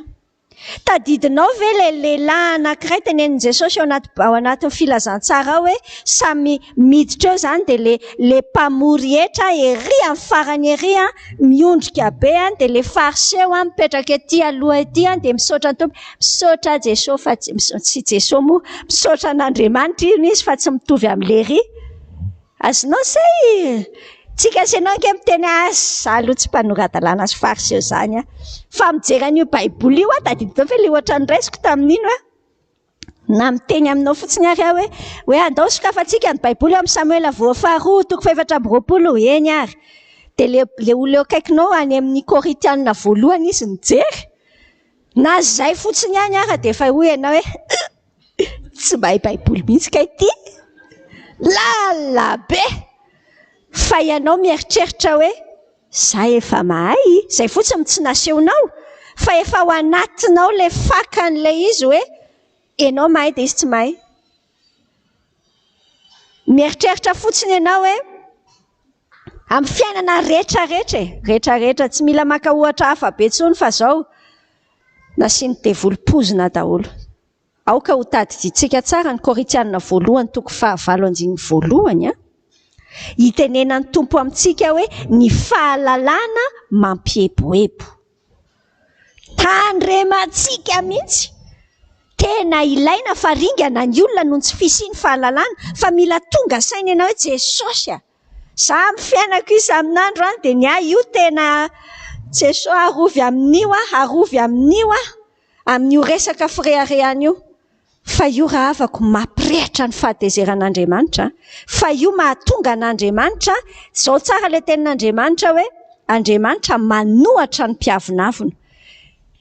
Tadidinao ve ilay lehilahy anankiray tenenin'i Jesosy ao anaty ao anatin'ny filazantsara ao hoe samy miditra eo izany dia le le mpamory hetra ery amin'ny farany ery an, miondrika be an, dia le fariseo an mipetraka ety aloha ety an dia misaotra ny Tompo, misaotra Jesosy fa tsy tsy Jesosy moa, misaotra an'Andriamanitra iny izy fa tsy mitovy amin'lery. Azonao say? Tsika sy ianao ange miteny hoe za aloha tsy mpanora-dalàna sy fariseo izany an. Fa mijery an'io baiboly io aho, tadidinao ve ilay ohatra noraisiko tamin'iny hoe na miteny aminao fotsiny ary aho hoe hoe andao sokafantsika ny baiboly ao amin'ny Samoela voa faharoa toko fahefatra amby roapolo, eny ary. Dia ilay ilay olona eo akaikinao any amin'ny Korintianina voalohany izy mijery. Na izay fotsiny ihany ara dia efa hoy ianao hoe Tsy mahay baiboly mihitsy kay ity. Lalina be! Fa ianao mieritreritra hoe za efa mahay, izay fotsiny no tsy nasehonao fa efa ao anatinao ilay fakan'ilay izy hoe ianao mahay dia izy tsy mahay. Mieritreritra fotsiny ianao hoe amin'ny fiainana rehetra rehetra e, rehetra rehetra, tsy mila maka ohatra hafa be intsony fa izao nasian'ny devoly pozina daholo. Aoka ho tadidintsika tsara ny Korintiana voalohany toko fahavalo andininy voalohany a. Itenenan'ny Tompo amintsika hoe ny fahalalana mampieboebo. Tandremantsika mihitsy. Tena ilaina fa ringana ny olona noho ny tsy fisian'ny fahalalana fa mila tonga saina ianao hoe Jesosy a! Za amin'ny fiainako isan'andro an dia ny ahy io tena Jeso arovy amin'io aho, arovy amin'io aho, amin'io resaka fireharehana io. Fa io rahavako mampirehitra ny fahatezeran'Andriamanitra, fa io mahatonga an'Andriamanitra, izao tsara ilay tenin'Andriamanitra hoe Andriamanitra manohatra ny mpiavonavona.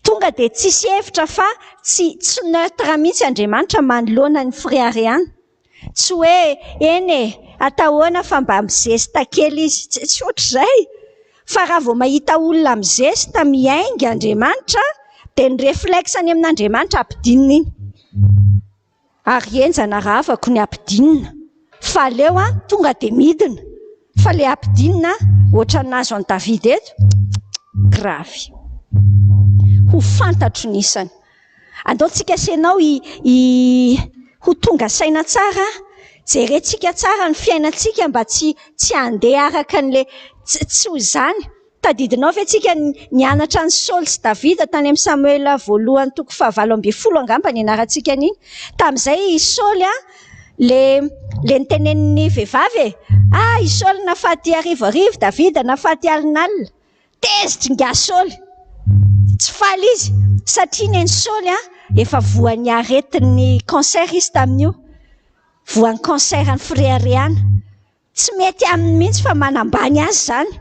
Tonga dia tsisy hevitra fa tsy tsy neutre mihitsy Andriamanitra manoloana ny fireharehana. Tsy hoe eny e, atao ahoana fa mba mizesta kely izy. Tsy tsy ohatr'izay. Fa raha vao mahita olona mizesta, miainga Andriamanitra, dia ny réflexe any amin'Andriamanitra ampidinina iny. Ary henjana rahavako ny ampidinina. Fa aleo an, tonga dia midina. Fa ilay ampidinina ohatran'ny nahazo an'i Davida eto, grave. Ho fantatro ny isany. Andao tsika sy ianao i ho tonga saina tsara, jerentsika tsara ny fiainantsika mba tsy tsy handeha araka an'ilay tsy tsy ho izany. Tadidinao ve tsika nianatra an'i Saoly sy Davida tany amin'ny Samoela voalohany toko fahavalo ambin'ny folo angamba nianarantsika an'iny. Tamin'izay i Saoly a, le le nitenenin'ny vehivavy e, ah i Saoly nafaty arivoarivo, Davida nafaty alinalina. Tezitra ingahy Saoly. Tsy faly izy satria nen'i Saoly efa voan'ny aretin'ny cancer izy tamin'io. Voan'ny cancer ny fireharehana. Tsy mety aminy mihitsy fa manambany azy izany.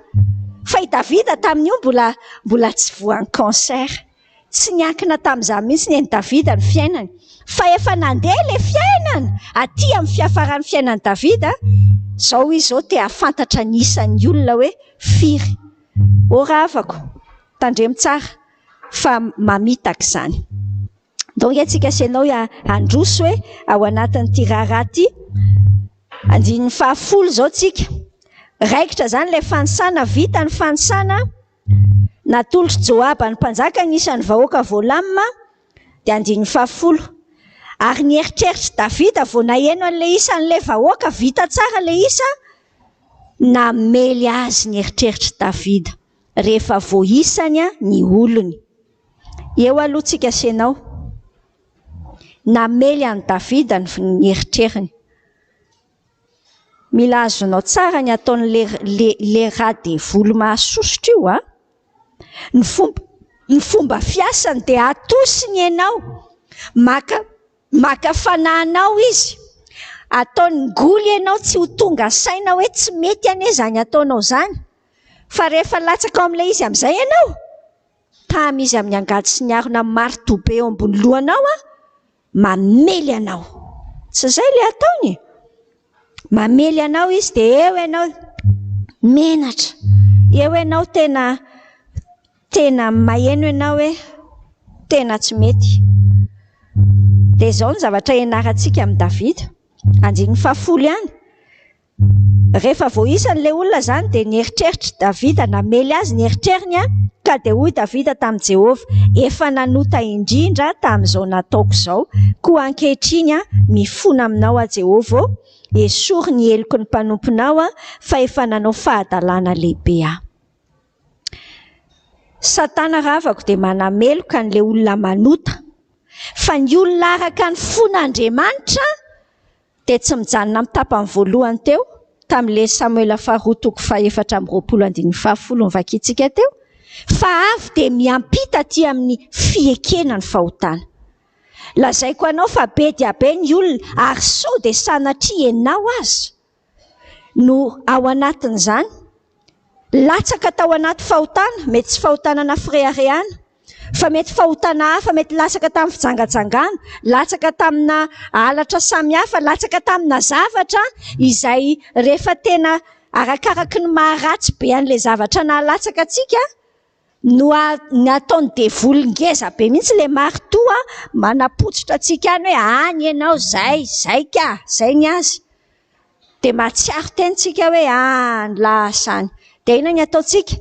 Fa i Davida tamin'io mbola mbola tsy voan'ny cancer. Tsy niankina tamin'izany mihitsy nen'i Davida ny fiainany. Fa efa nandeha ilay fiainana aty amin'ny fiafaran'ny fiainan'i Davida, izao izy izao te hahafantatra ny isan'ny olona hoe firy. Ô rahavako, tandremo tsara fa mamitaka izany. Donc antsika sy ianao handroso hoe ao anatin'ity raharaha ity. Andininy fahafolo izao tsika. Raikitra izany ilay fanisana, vita ny fanisana. Natolotr'i Joaba ny mpanjaka ny isan'ny vahoaka voalamina, dia andininy fahafolo. Ary ny eritreritr'i Davida vao naheno an'ilay isan'ilay vahoaka, vita tsara ilay isa, namely azy ny eritreritr'i Davida rehefa voaisany ny olony. Eo aloha tsika sy ianao. Namely an'i Davida ny eritreriny. Mila azonao tsara ny ataon'le le le radevoly mahasosotra io a! Ny fomba ny fomba fiasany dia atosiny ianao, maka maka fanahy anao izy, ataony ngoly ianao tsy ho tonga saina hoe tsy mety anie izany ataonao izany, fa rehefa latsaka ao amin'ilay izy amin'izay ianao. Tamy izy amin'ny angady sy ny harona maritobe eo ambony lohanao a, mamely anao. Tsy izay ilay ataony e? Mamely anao izy dia eo ianao menatra. Eo ianao tena tena maheno ianao hoe tena tsy mety. Dia izao ny zavatra ianarantsika amin'i Davida. Andininy fahafolo ihany. Rehefa voaisany ilay olona izany dia nieritreritra Davida, namely azy ny eritreriny, ka dia hoy Davida tamin'i Jehovah, Efa nanota indrindra aho tamin'izao nataoko izao, koa ankehitriny mifona aminao aho Jehovah ô, esory ny heloky ny mpanomponao fa efa nanao fahadalana lehibe aho. Satana ravako dia manameloka an'ilay olona manota, fa ny olona araka ny fon'Andriamanitra dia tsy mijanona amin'ny tapany voalohany teo, tamin'ilay Samoela faharoa toko faha-24 andininy fahafolo novakintsika teo, fa avy dia miampita aty amin'ny fiekena ny fahotana. Lazaiko anao fa be dia be ny olona ary sao dia sanatria ianao aza no ao anatin'izany, latsaka tao anaty fahotana, mety tsy fahotana na fireharehana, fa mety fahotana hafa, mety latsaka tamin'ny fijangajangana, latsaka tamina halatra samihafa, latsaka tamina zavatra izay rehefa tena arakaraky ny maharatsy be an'ilay zavatra nahalatsaka antsika no ny ataon'ny devoly ngeza be mihitsy ilay maritoa manapotsitra antsika any hoe any ianao izay, izay ka, izay ny azy. Dia mahatsiaro tena isika hoe any lasa any. Dia inona ny ataontsika?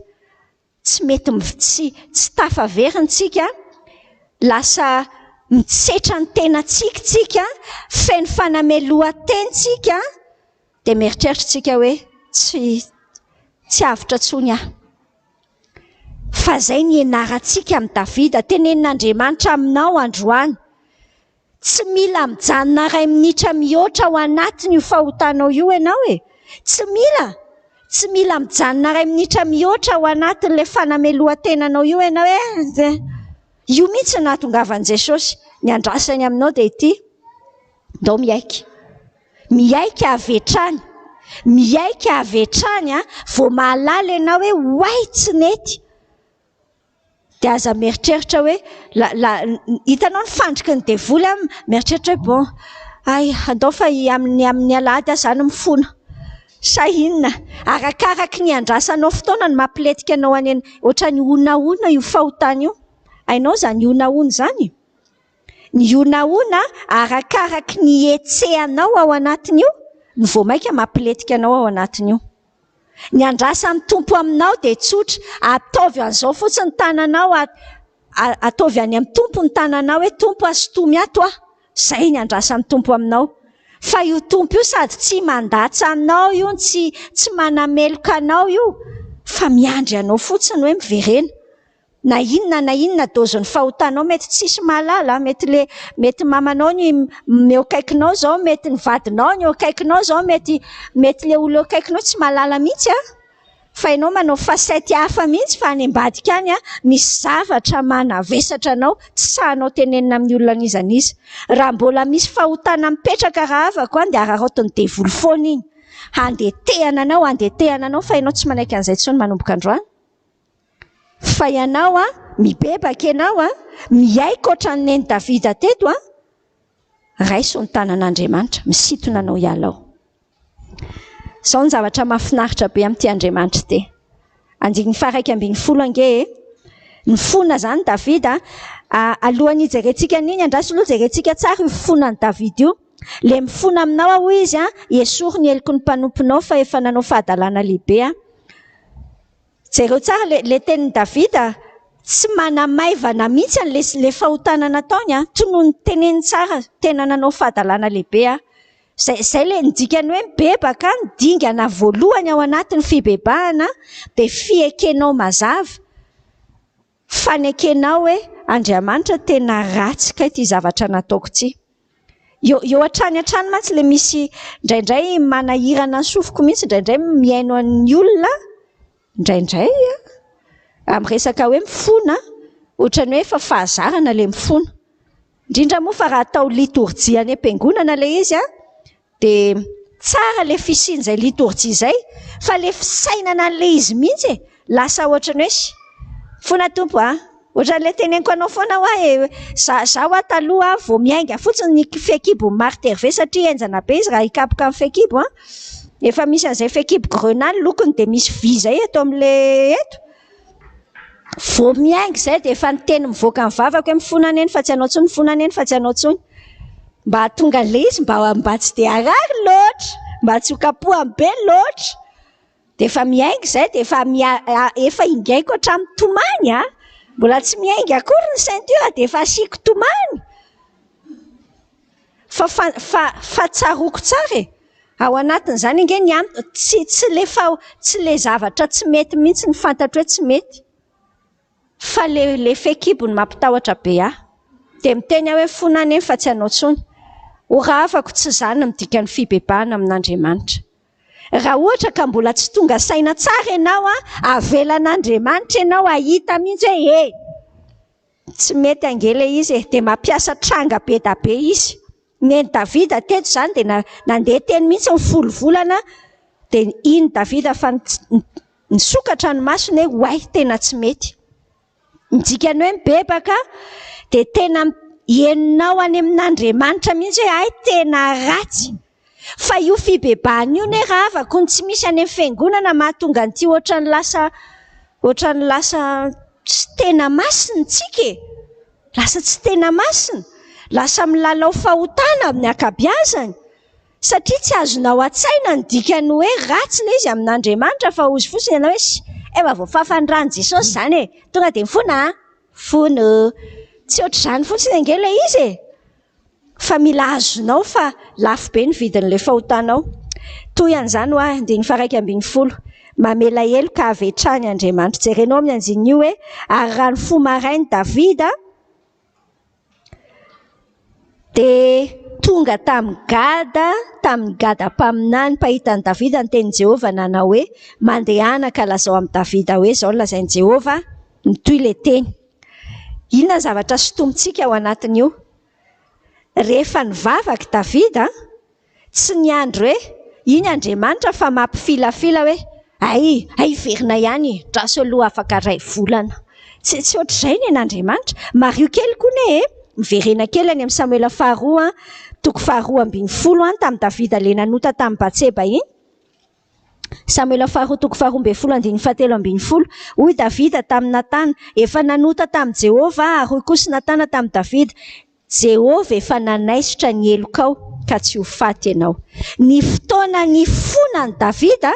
Tsy mety tsy tsy tafaverina isika, lasa mitsetra ny tenantsika isika, feno fanamelohan-tena isika, dia mieritreritra isika hoe tsy tsy avotra intsony aho. Fa izay ny ianarantsika amin'i Davida, tenenin'Andriamanitra aminao androany. Tsy mila mijanona iray minitra mihoatra ao anatin'io fahotanao io ianao e! Tsy mila! Tsy mila mijanona iray minitra mihoatra ao anatin'ilay fanamelohan-tenanao io ianao e! Io mihitsy no nahatongavan'i Jesosy. Ny andrasany aminao dia ity, ndao miaiky. Miaiky avy hatrany. Miaiky avy hatrany vao mahalala ianao hoe oay tsy nety. Dia aza mieritreritra hoe la la hitanao ny fandriky ny devoly an, mieritreritra hoe bon hay andao fa amin'ny amin'ny alahady aho izany mifona. Sa inona? Arakaraky ny iandrasanao fotoana no mampilentika anao any ohatran'ny honahona io fahotana io. Hainao izany honahona izany? Ny honahona arakaraky ny ihetsehanao ao anatin'io no vao mainka mampilentika anao ao anatin'io. Ny andrasan'ny Tompo aminao dia tsotra, ataovy an'izao fotsiny ny tananao, ataovy any amin'ny Tompo ny tananao hoe Tompo asintomy ato aho. Izay ny andrasan'ny Tompo aminao. Fa io Tompo io sady tsy mandatsa anao io, tsy tsy manameloka anao io, fa miandry anao fotsiny hoe miverena. Na inona na inona dozin'ny fahotanao mety tsisy mahalala, mety le mety mamanao ny eo akaikinao zao, mety ny vadinao ny eo akaikinao zao, mety mety le olona eo akaikinao tsy mahalala mihitsy an, fa ianao manao facette hafa mihitsy fa any ambadika any an misy zavatra manavesatra anao tsy sahinao tenenina amin'ny olona n'iza n'iza. Raha mbola misy fahotana mipetraka rahavako an dia araraotin'ny devoly foana iny, handetehana anao handetehana anao fa ianao tsy manaiky an'izay intsony manomboka androany. Fa ianao an, mibebaka ianao an, miaiky ohatran'ny nen'i Davida teto an, raiso ny tanan'Andriamanitra, misintona anao hiala ao. Izao ny zavatra mahafinaritra be amin'ity Andriamanitra ity. Andininy faha-11 ange e. Nifona izany Davida, alohan'ny hijerentsika an'iny, andraso aloha jerentsika tsara io fifonan'i Davida io. Ilay mifona aminao aho hoy izy an, esory ny heloky ny mpanomponao fa efa nanao fahadalana lehibe aho. Jereo tsara le le tenin'i Davida, tsy manamaivana mihitsy an'le le fahotana nataony an, tonony teneniny tsara, tena nanao fahadalana lehibe aho. Zay zay le ny dikan'ny hoe mibebaka, ny dingana voalohany ao anatin'ny fibebahana dia fiekenao mazava, fanekenao hoe Andriamanitra tena ratsy kay ity zavatra nataoko ity. Eo eo hatrany hatrany mantsy ilay misy indraindray manahirana ny sofiko mihitsy indraindray mihaino an'ny olona indraindray amin'ny resaka hoe mifona ohatran'ny hoe efa fahazarana ilay mifona. Indrindra moa fa raha atao litorjia any am-piangonana ilay izy an, dia tsara ilay fisian'izay litorjia izay fa ilay fisainana an'ilay izy mihitsy e, lasa ohatran'ny hoe mifona Tompo a! Ohatran'ilay teneniko anao foana hoa e, za za hoa taloha vao miainga fotsiny ny fehikibon'i Marthe Hervé satria henjana be izy raha hikapoka amin'ny fehikibo an. Efa misy an'izay fehikibo grenat ny lokony dia misy vy izay eto amin'ilay eto. Vao miainga izay dia efa ny teny mivoaka ny vavako hoe mifona neny fa tsy hanao intsony, mifona neny fa tsy hanao intsony. Mba hahatonga an'ilay izy mba mba tsy dia harary loatra, mba tsy ho kapohany be loatra. Dia efa miainga izay dia efa efa ingaiko hatramin'ny tomany a! Mbola tsy miainga akory ny ceinture dia efa asiako tomany. Fa fa fa fa tsaroako tsara e! Ao anatin'izany ange ny an- tsy tsy le fa tsy le zavatra tsy mety mihitsy no fantatro hoe tsy mety. Fa le le fehikibo no mampitahotra be ahy. Dia miteny aho hoe fona aho nefa tsy hanao intsony. Ho rahavako tsy izany no midikan'ny fibebahana amin'Andriamanitra. Raha ohatra ka mbola tsy tonga saina tsara ianao an, avelan'Andriamanitra ianao hahita mihitsy hoe e! Tsy mety ange ilay izy e! Dia mampiasa tranga be da be izy. Nen'i Davida teto izany dia nandeha teny mihitsy ny folo volana dia iny Davida fa nisokatra ny masony hoe oay tena tsy mety. Ny dikany hoe mibebaka dia tena henonao any amin'Andriamanitra mihitsy hoe hay tena ratsy. Fa io fibebahana io ne rahavako ny tsy misy any amin'ny fiangonana mahatonga an'ity ohatran'ny lasa ohatran'ny lasa tsy tena masina tsika e. Lasa tsy tena masina, lasa milalao fahotana amin'ny ankabiazany. Satria tsy azonao an-tsaina ny dikan'ny hoe ratsy ilay izy amin'Andriamanitra fa hozy fotsiny ianao hoe sh, efa voafafan'ny ran'i Jesosy izany e! Tonga dia mifona an! Fona. Tsy ohatr'izany fotsiny ange ilay izy e! Fa mila azonao fa lafo be ny vidin'ilay fahotanao. Toy an'izany hoa, andininy faha-11. Mamela heloka avy hatrany Andriamanitra. Jerenao amin'ny andininy io hoe, ary raha nifoha maraina Davida, Dia tonga tamin'i Gada, tamin'i Gada mpaminany mpahita an'i Davida ny tenin'i Jehovah nanao hoe, Mandehana ka lazao amin'i Davida hoe, 'Izao no lazain'i Jehovah, mitohy ilay teny. Inona ny zavatra sintomintsika ao anatin'io? Rehefa nivavaka i Davida, Tsy niandry hoe iny Andriamanitra fa mampifilafila hoe hay, hay hiverina ihany, andraso aloha afaka iray volana. Tsy, tsy ohatr'izay ny an'Andriamanitra. Mariho kely koa anie e, miverena kely any amin'ny Samoela faharoa, toko faharoa ambin'ny folo, tamin'i Davida ilay nanota tamin'i Batseba iny. Samoela faharoa toko faharoa ambin'ny folo andininy fahatelo ambin'ny folo. Hoy Davida tamin'i Natana, Efa nanota tamin'i Jehovah aho, ary hoy kosa Natana tamin'i Davida, Jehovah efa nanaisotra ny helokao ka tsy ho faty ianao. Ny fotoana nifonan'i Davida,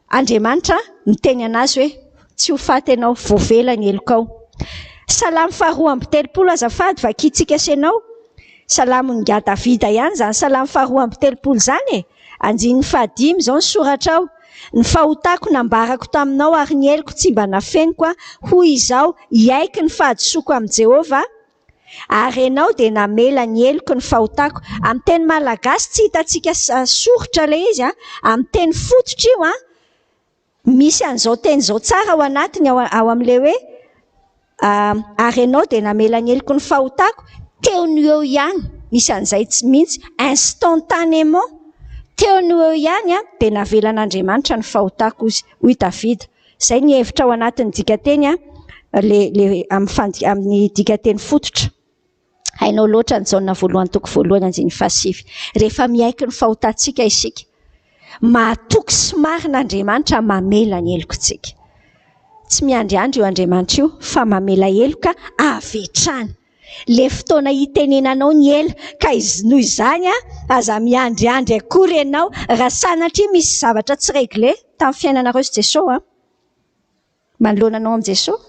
Andriamanitra niteny an'azy hoe, Tsy ho faty ianao, voavela ny helokao. Salamo faharoa amby 30 azafady vakintsika sy ianao. Salamon'ingahy Davida ihany izany salamo faharoa amby 30 izany e! Andininy fahadimy izao ny soratra ao, Ny fahotako nambarako taminao ary ny heloko tsy mba nafeniko, hoy izaho, hiaiky ny fahadisoako amin'i Jehovah, Ary ianao dia namela ny heloky ny fahotako. Amin'ny teny malagasy tsy hitantsika soritra ilay izy an, amin'ny teny fototra io an, misy an'izao teny izao tsara ao anatiny ao ao amin'ilay hoe ary ianao dia namela ny heloky ny fahotako, teo no eo ihany, misy an'izay tsy mihitsy, instantanément, teo no eo ihany an, dia navelan'Andriamanitra ny fahotako hozy, hoy Davida. Izay ny hevitra ao anatin'ny dikanteny a, le, le, amin'ny fandi, amin'ny dikanteny fototra. Hainao loatra ny Jaona voalohany toko voalohany andininy fahasivy. Rehefa miaiky ny fahotantsika isika, mahatoky sy marina Andriamanitra mamela ny helokintsika. Tsy miandriandry io Andriamanitra io fa mamela heloka avy hatrany. Le fotoana hitenenanao ny ela ka noho izany aza miandriandry akory ianao raha sanatria misy zavatra tsy regle tamin'ny fiainanareo sy Jesoa an! Manoloana anao amin'i Jesoa,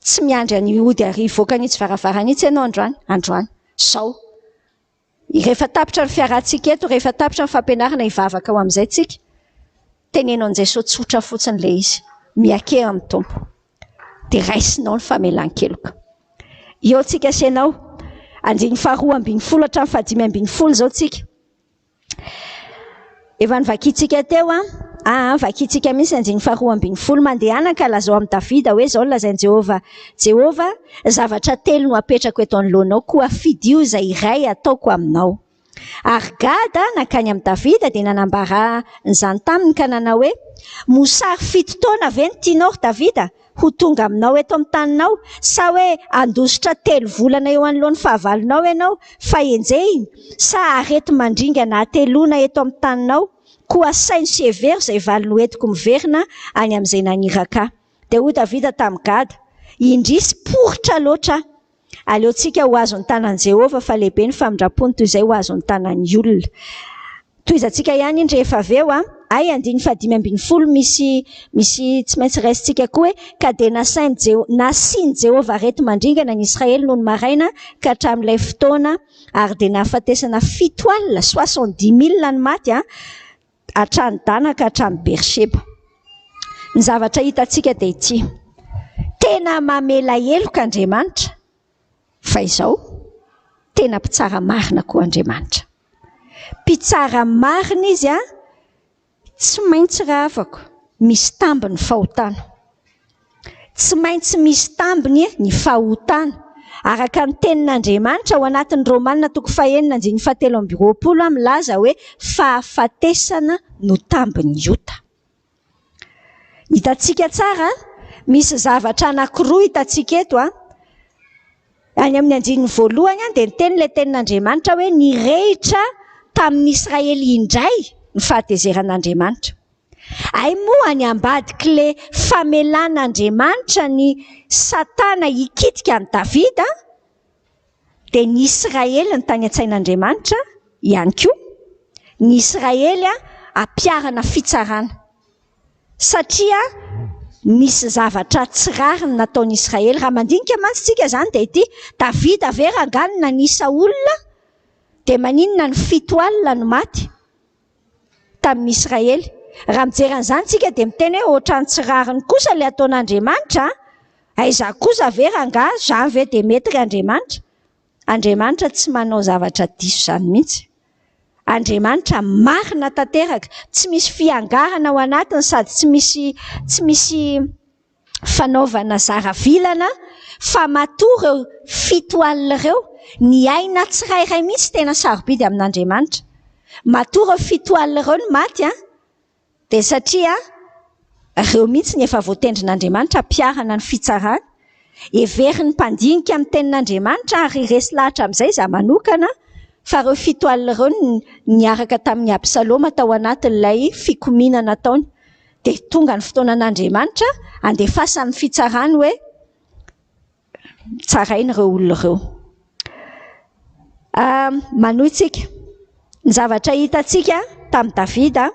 tsy miandry an'i hody ary hivoaka an'itsy varavarana itsy ianao androany, androany, zao. Rehefa tapitra ny fiarahantsika eto, rehefa tapitra ny fampianarana hivavaka ho amin'izay tsika, teneno an'i Jesoa tsotra fotsiny ilay izy, miakea amin'ny Tompo. Dia raisinao ny famelan-keloka. Eo tsika sy ianao, andininy faharoa ambin'ny folo hatramin'ny fahadimy ambin'ny folo izao tsika. Efa novakintsika teo an, aa, vakintsika mihitsy ny andininy faharoa ambin'ny folo. Mandehana ka lazao amin'i Davida hoe izao no lazain'i Jehovah, Jehovah, zavatra telo no apetrako eto anoloanao, koa fidio izay iray hataoko aminao. Ary Gada nankany amin'i Davida dia nanambara an'izany taminy ka nanao hoe, Mosary fito taona ve no tianao, ry Davida, ho tonga aminao eto amin'ny taninao? Sa hoe handositra telo volana eo anoloan'ny fahavalonao ianao, fa henjehiny? Sa areti-mandringana hateloana eto amin'ny taninao? Koa asaino sy hevero izay valiny hoentiko miverina any amin'izay naniraka ahy. Dia hoy Davida tamin'i Gada, Indrisy, poritra loatra aho! Aleontsika ho azon'ny tanan'i Jehovah, fa lehibe ny famindram-pony toy izay ho azon'ny tanan'ny olona. Tohizantsika ihany iny rehefa avy eo. Hay andininy fahadimy ambin'ny folo misy misy tsy maintsy raisintsika koa hoe ka dia nasain'i Jeho nasian'i Jehovah areti-mandringana ny Israely nony maraina ka hatramin'ilay fotoana ary dia nahafatesana 70, 70 000 ny maty a, hatrany Dana ka hatrany Bersheba. Ny zavatra hitantsika dia ity. Tena mamela heloka Andriamanitra, fa izao, tena mpitsara marina koa Andriamanitra. Mpitsara marina izy a, tsy maintsy rahavako, misy tambiny fahotana. Tsy maintsy misy tambiny ny fahotana. Araka ny tenin'Andriamanitra ao anatin'ny Romanina toko fahenina andininy fahatelo amby roapolo milaza hoe fahafatesana no tambin'ny ota. Hitantsika tsara, misy zavatra anankiroa hitantsika eto a. Any amin'ny andininy voalohany dia niteny ilay tenin'Andriamanitra hoe nirehitra tamin'ny Israely indray ny fahatezeran'Andriamanitra. Ay moa any ambadik'ilay famelan'Andriamanitra ny Satana hikitika an'i Davida dia ny Israely ny tany an-tsain'Andriamanitra ihany koa. Ny Israely a ampiharana fitsarana satria nisy zavatra tsy rariny nataon'ny Israely. Raha mandinika mantsy tsika izany dia ity Davida ve rangahy no nanisa olona dia maninona ny 70 no maty tamin'ny Israely. Raha mijery an'izany tsika dia miteny hoe ohatran'ny tsy rariny kosa ilay ataon'Andriamanitra. Aiza kosa ve rangahy izany ve dia mety ry Andriamanitra? Andriamanitra tsy manao zavatra diso izany mihitsy. Andriamanitra marina tanteraka, tsy misy fiangarana ao anatiny sady tsy misy fanaovana zara-vilana fa matoa ireo 70 ireo ny aina tsirairay mihitsy tena sarobidy amin'Andriamanitra. Matoa ireo 70 ireo no maty a, dia satria ireo mihitsy ny efa voatendrin'Andriamanitra ampiharana ny fitsarana. Heverin'ny mpandinika amin'ny tenin'Andriamanitra ary resy lahatra amin'izay izaho manokana fa ireo 70 ireo niaraka tamin'ny Absaloma tao anatin'ilay fikomiana nataony. Dia tonga ny fotoanan'Andriamanitra andefasany ny fitsarany hoe tsaraina ireo olona ireo. Manohy tsika. Ny zavatra hitantsika tamin'i Davida,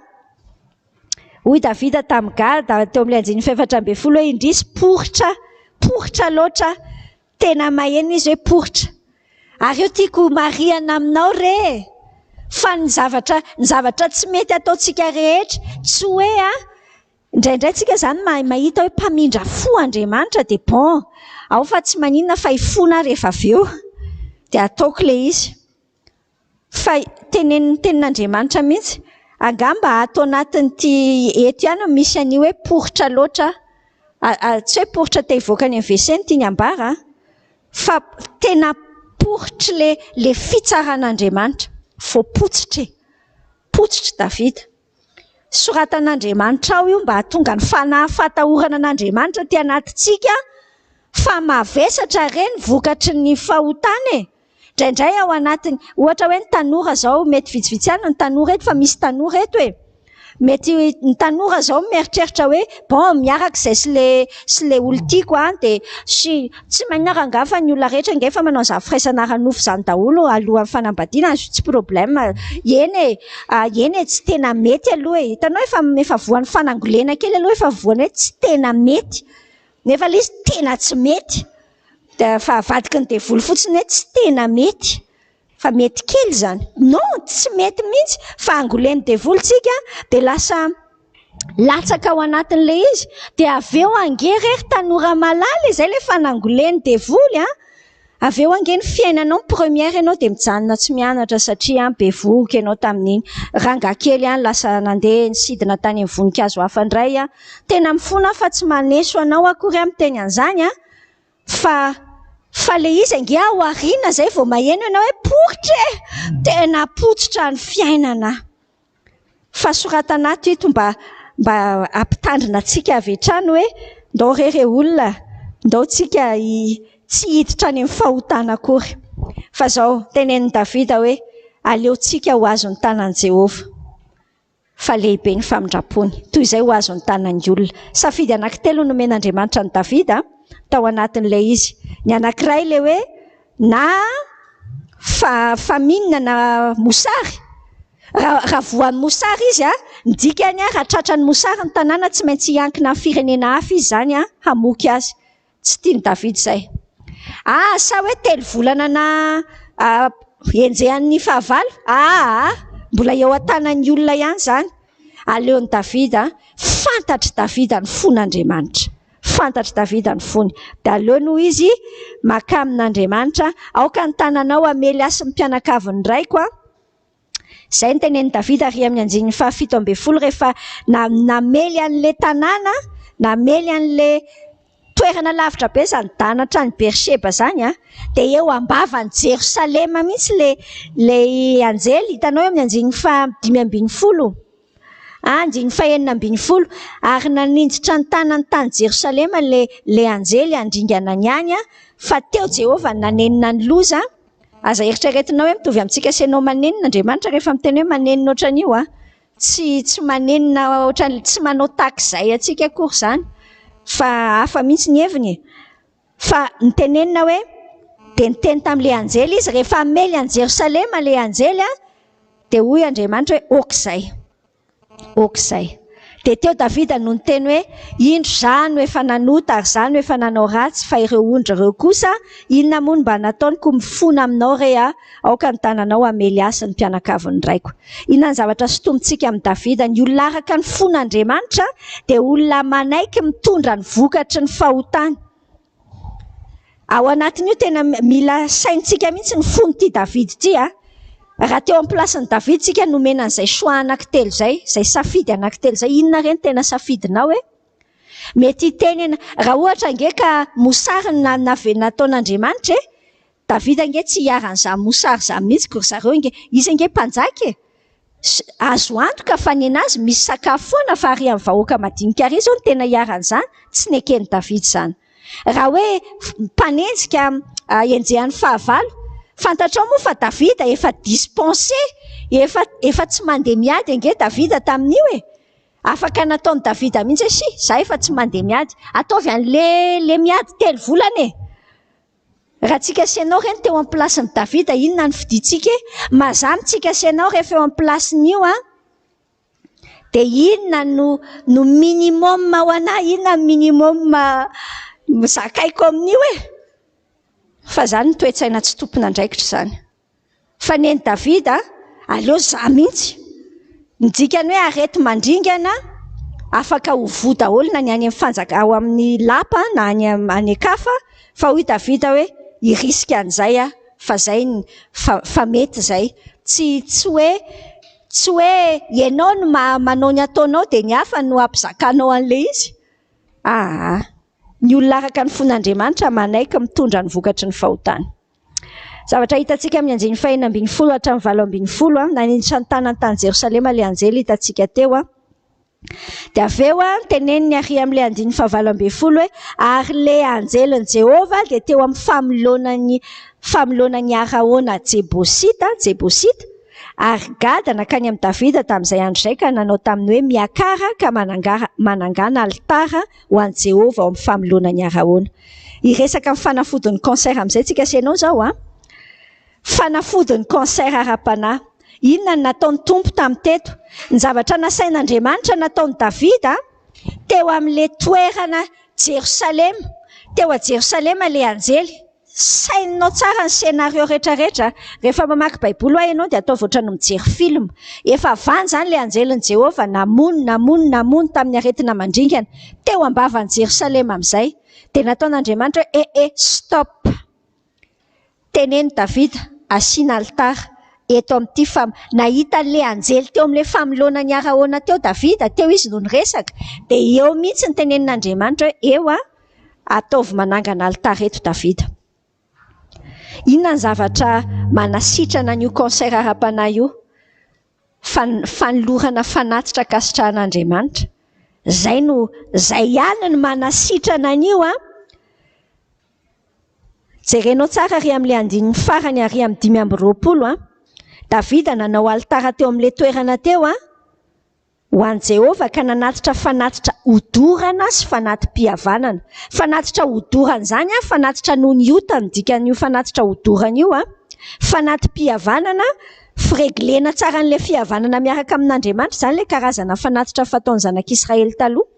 hoy Davida tamin'i Gada teo amin'ilay andininy faha-14 hoe indrisy poritra, poritra loatra, tena maheno izy hoe poritra. Ary eo tiako marihana aminao re fa ny zavatra tsy mety ataontsika rehetra tsy hoe a indraindray tsika izany mahita hoe mpamindra fo Andriamanitra dia bon ao fa tsy maninona fa hifona rehefa avy eo dia ataoko ilay izy. Fa tenenin'ny tenin'Andriamanitra mihitsy angamba ato anatin'ity eto ihany no misy an'io hoe poritra loatra, tsy hoe poritra te hivoaka any amin'ny WC no tiany ambara fa tena poritra le fitsaran'Andriamanitra. Voapotsitra e, potsitra Davida. Soratan'Andriamanitra ao io mba hahatonga ny fanahy fahatahorana an'Andriamanitra aty anatintsika fa mavesatra re ny vokatry ny fahotana e. Indraindray ao anatiny, ohatra hoe ny tanora izao mety vitsivitsy ihany ny tanora eto fa misy tanora eto e. Mety ny tanora izao mieritreritra hoe bon miaraka izay sy le olo tiako a dia sy tsy maninona rangahy fa ny olona rehetra ange efa manao an'izany firaisana ara-nofo izany daholo alohan'ny fanambadiana, tsy problème. Eny e, eny e, tsy tena mety aloha e. Hitanao efa voan'ny fanangolena kely aloha efa voany hoe tsy tena mety. Nefa ilay izy tena tsy mety. Dia fa avadiky ny devoly fotsiny hoe tsy tena mety. Fa mety kely izany. Non, tsy mety mihitsy fa angolen'ny devoly tsika dia lasa latsaka ao anatin'ilay izy. Dia avy eo ange re ry tanora malala izay ilay fanangolen'ny devoly a. Avy eo ange ny fiainanao ny première ianao dia mijanona tsy mianatra satria bevohoka ianao tamin'iny. Rangahy kely any lasa nandeha nisidina tany amin'ny voninkazo hafa indray a. Tena mifona aho fa tsy maneso anao akory aho miteny an'izany a. Fa Fa le izy ange ao aoriana izay vao maheno ianao hoe poritra e! Tena potsitra ny fiainana. Fa soratana ato ito mba mba hampitandrina antsika avy hatrany hoe ndao re re olona, ndao tsika tsy hiditra any amin'ny fahotana akory. Fa izao tenenin'i Davida hoe aleontsika ho azon'ny tanan'i Jehovah. Fa lehibe ny famindrampony, toy izay ho azon'ny tanan'ny olona. Safidy anankitelo no nomen'Andriamanitra an'i Davida tao anatin'ilay izy. Ny anankiray ilay hoe na fa famine na mosary. Raha raha voan'ny mosary izy, ny dikany raha tratran'ny mosary ny tanàna tsy maintsy hiankina amin'ny firenena hafa izy izany hamoky azy. Tsy tian'i Davida izay. Ah, sa hoe telo volana na enjehan'ny fahavalo? Aa, mbola eo an-tanan'ny olona ihany izany. Aleon'i Davida, fantatr'i Davida ny fon'Andriamanitra. Fantatr'i Davida ny fony. Dia aleony hoy izy, makà amin'Andriamanitra, aoka ny tananao hamely ahy sy ny mpianakavin'ny raiko. Izay no tenenin'i Davida ary amin'ny andininy fahafito ambin'ny folo rehefa namely an'ilay tanàna, namely an'ilay toerana lavitra be izany Dana hatrany Bersheba izany, dia eo am-bavan'i Jerosalema mihitsy ilay ilay anjely, hitanao eo amin'ny andininy fahadimy ambin'ny folo, andininy fahenina ambin'ny folo, ary naninjitra ny tanany tany Jerosalema ilay ilay anjely handringana ny any, fa teo Jehovah no nanenina ny loza. Aza eritreretinao hoe mitovy amintsika sy ianao manenina Andriamanitra rehefa miteny hoe manenina ohatran'io an. Tsy tsy manenina ohatran'ny tsy manao tahak'izay antsika akory izany fa hafa mihitsy ny heviny e. Fa ny tenenina hoe dia niteny tamin'ilay anjely izy rehefa hamely an'i Jerosalema ilay anjely an, dia hoy Andriamanitra hoe ok izay. Ok izay. Dia teo Davida no niteny hoe, Indro, izaho no efa nanota ary izaho no efa nanao ratsy, fa ireo ondry ireo kosa, inona moa no mba nataony? Koa mifona aminao re aho, aoka ny tananao hamely ahy sy ny mpianakavin'ny raiko. Inona ny zavatra sintomintsika amin'i Davida? Ny olona araka ny fon'Andriamanitra dia olona manaiky mitondra ny vokatry ny fahotany. Ao anatin'io tena mila saintsika mihitsy ny fon'ity David ity a. Raha teo amin'ny plasin'i David tsika nomena an'izay choix anankitelo izay, izay safidy anankitelo izay, inona re no tena safidinao e? Mety hiteny ianao, raha ohatra ange ka mosary no nataon'Andriamanitra e, David ange tsy hiharan'izany mosary izany mihitsy ko ry zareo ange, izy ange mpanjaka e! Azo antoka fa nenazy misy sakafo foana fa ary amin'ny vahoaka madinika ary izao no tena hiharan'izany, tsy neken'i David izany. Raha hoe mpanenjika enjehan'ny fahavalo, fantatrao moa fa David efa dispensé, efa efa tsy mandeha miady ange David tamin'io e! Afaka nataon'i Davida mihitsy hoe si, za efa tsy mandeha miady, ataovy an'le le miady telo volana e! Raha tsika sy ianao re no teo amin'ny place-n'i Davida, inona no fidintsika e? Mazàna tsika sy ianao rehefa eo amin'ny place-n'io an, dia inona no no minimum ho anà, inona no minimum zakaiko amin'io e? Fa izany ny toe-tsaina tsy tompon'andraikitra izany. Fa nen'i Davida, aleo za mihitsy. Ny dikany hoe areti-mandringana, afaka ho voa daholo na ny any amin'ny fanjaka, ao amin'ny lapa na any any an-kafa, fa hoy Davida hoe hirisika an'izay aho fa zay ny fa fa mety izay. Tsy tsy hoe tsy hoe ianao no manao ny ataonao dia ny hafa no hampizakanao an'ilay izy. Aa. Ny olona araka ny fon'Andriamanitra manaiky mitondra ny vokatry ny fahotany. Zavatra hitantsika amin'ny anjely fahenina ambin'ny folo hatramin'ny 18, naninjitra ny tanany tany Jerosalema ilay anjely hitantsika teo. Dia avy eo teneniny ary amin'ilay andininy fahavalo ambin'ny folo hoe ary ilay anjelin'i Jehovah dia teo amin'ny famoloanan'ny famoloanan'i Araona Jebosita, Jebosita, ary Gada nankany amin'i Davida tamin'izay andro izay ka nanao taminy hoe miakara ka manangara manangana alitara ho an'i Jehovah ao amin'ny famoloanan'i Araona. Hiresaka ny fanafodin'ny cancer amin'izay tsika sy ianao izao an. Fanafodin'ny cancer ara-panahy. Inona no nataon'ny Tompo tamin'ny teto? Ny zavatra nasain'Andriamanitra nataon'i Davida teo amin'ilay toerana Jerosalema. Teo a Jerosalema ilay anjely. Saininao tsara ny scénario rehetrarehetra. Rehefa mamaky Baiboly hoa ianao dia ataovy ohatran'ny mijery film. Efa vany izany ilay anjelin'i Jehovah namono, namono, namono tamin'ny aretina mandringana. Teo am-bavan'i Jerosalema amin'izay. Dia nataon'Andriamanitra hoe eh eh stop. Teneno Davida, asiana alitara eto amin'ity fa nahita an'ilay anjely teo amin'ilay famoloana an'i Araona teo Davida, teo izy no niresaka. Dia eo mihitsy no tenenin'Andriamanitra hoe eo an, ataovy manangana alitara eto Davida. Inona ny zavatra manasitrana an'io cancer ara-panahy io? Fanolorana fanatitra ankasitrahan'Andriamanitra. Izay no, izay ihany no manasitrana an'io an. Jerenao tsara ary amin'ilay andininy farany ary amin'ny 25 an. Davida nanao alitara teo amin'ilay toerana teo an, ho an'i Jehovah ka nanatitra fanatitra hodorana sy fanati-pihavanana. Fanatitra hodorana izany an, fanatitra noho ny ota no dikan'io fanatitra hodorana io an. Fanati-pihavanana, fireglena tsara an'ilay fihavanana miaraka amin'Andriamanitra izany ilay karazana fanatitra fataon'ny zanak'Israely taloha.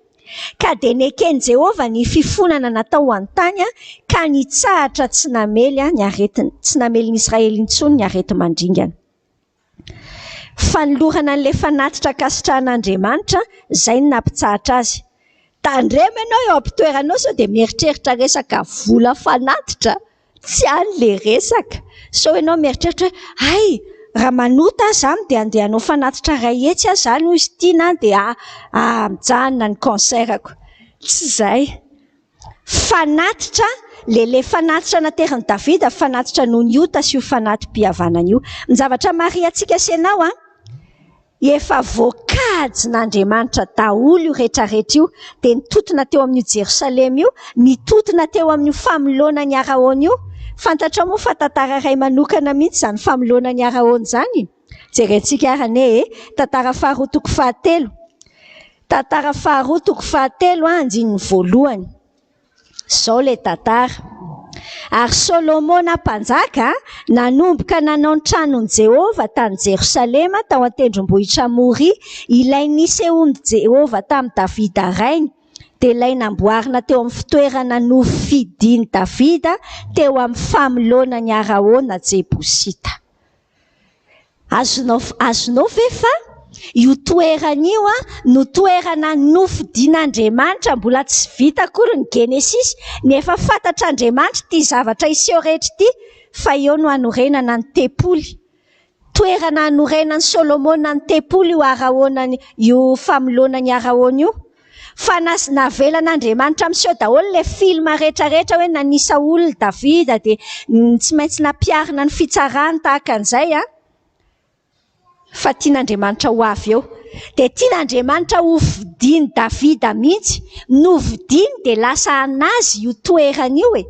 Ka dia neken'i Jehovah ny fifonana natao ho an'ny tany, ka nitsahatra tsy namely ny aretina, tsy namely ny Israely intsony ny areti-mandringana. Fanolorana an'ilay fanatitra ankasitrahan'Andriamanitra, izay no nampitsahatra azy. Tandremo ianao eo am-pitoeranao sao dia mieritreritra resaka vola fanatitra. Tsy any ilay resaka. Sao ianao mieritreritra hoe, hay, raha manota aho izany dia andeha hanao fanatitra 100 aho izany hoy izy tiana dia mijanona ny cancer-ko. Tsy izay. Fanatitra, ilay ilay fanatitra naterin'i Davida, fanatitra noho ny ota sy io fanati-pihavanana io. Ny zavatra marihantsika sy ianao an, Efa voakajin'Andriamanitra daholo io rehetrarehetra io, dia nitontona teo amin'io Jerosalema io, nitontona teo amin'io famoloana an'i Araona io. Fantatrao moa fa tantara iray manokana mihitsy izany famoloana an'i Araona izany? Jerentsika ary anie e! Tantara faharoa toko fahatelo. Tantara faharoa toko fahatelo andininy voalohany. Izao ilay tantara. Ary Solomona mpanjaka nanomboka nanao ny tranon'i Jehovah tany Jerosalema tao an-tendrombohitra Moria, ilay nisehoan'i Jehovah tamin'i Davida rainy, dia ilay namboarina teo amin'ny fitoerana nofidin'i Davida teo amin'ny famoloana an'i Araona Jebosita. Azonao azonao ve fa io toerana io no toerana nofidin'Andriamanitra mbola tsy vita akory ny Genesisy, ny efa fantatr'Andriamanitra ity zavatra hiseho rehetra ity fa eo no hanorenana ny tempoly. Toerana hanorenan'i Solomona ny tempoly io Araona io famoloana ny Araona io. Fa navelan'Andriamanitra miseho daholo ilay film rehetra rehetra hoe nanisa olona Davida dia tsy maintsy nampiharina ny fitsarany tahaka an'izay an. Fa tian'Andriamanitra ho avy eo. Dia tian'Andriamanitra ho vidian'i Davida mihitsy. Novidiany dia lasa an'azy io toerana io e.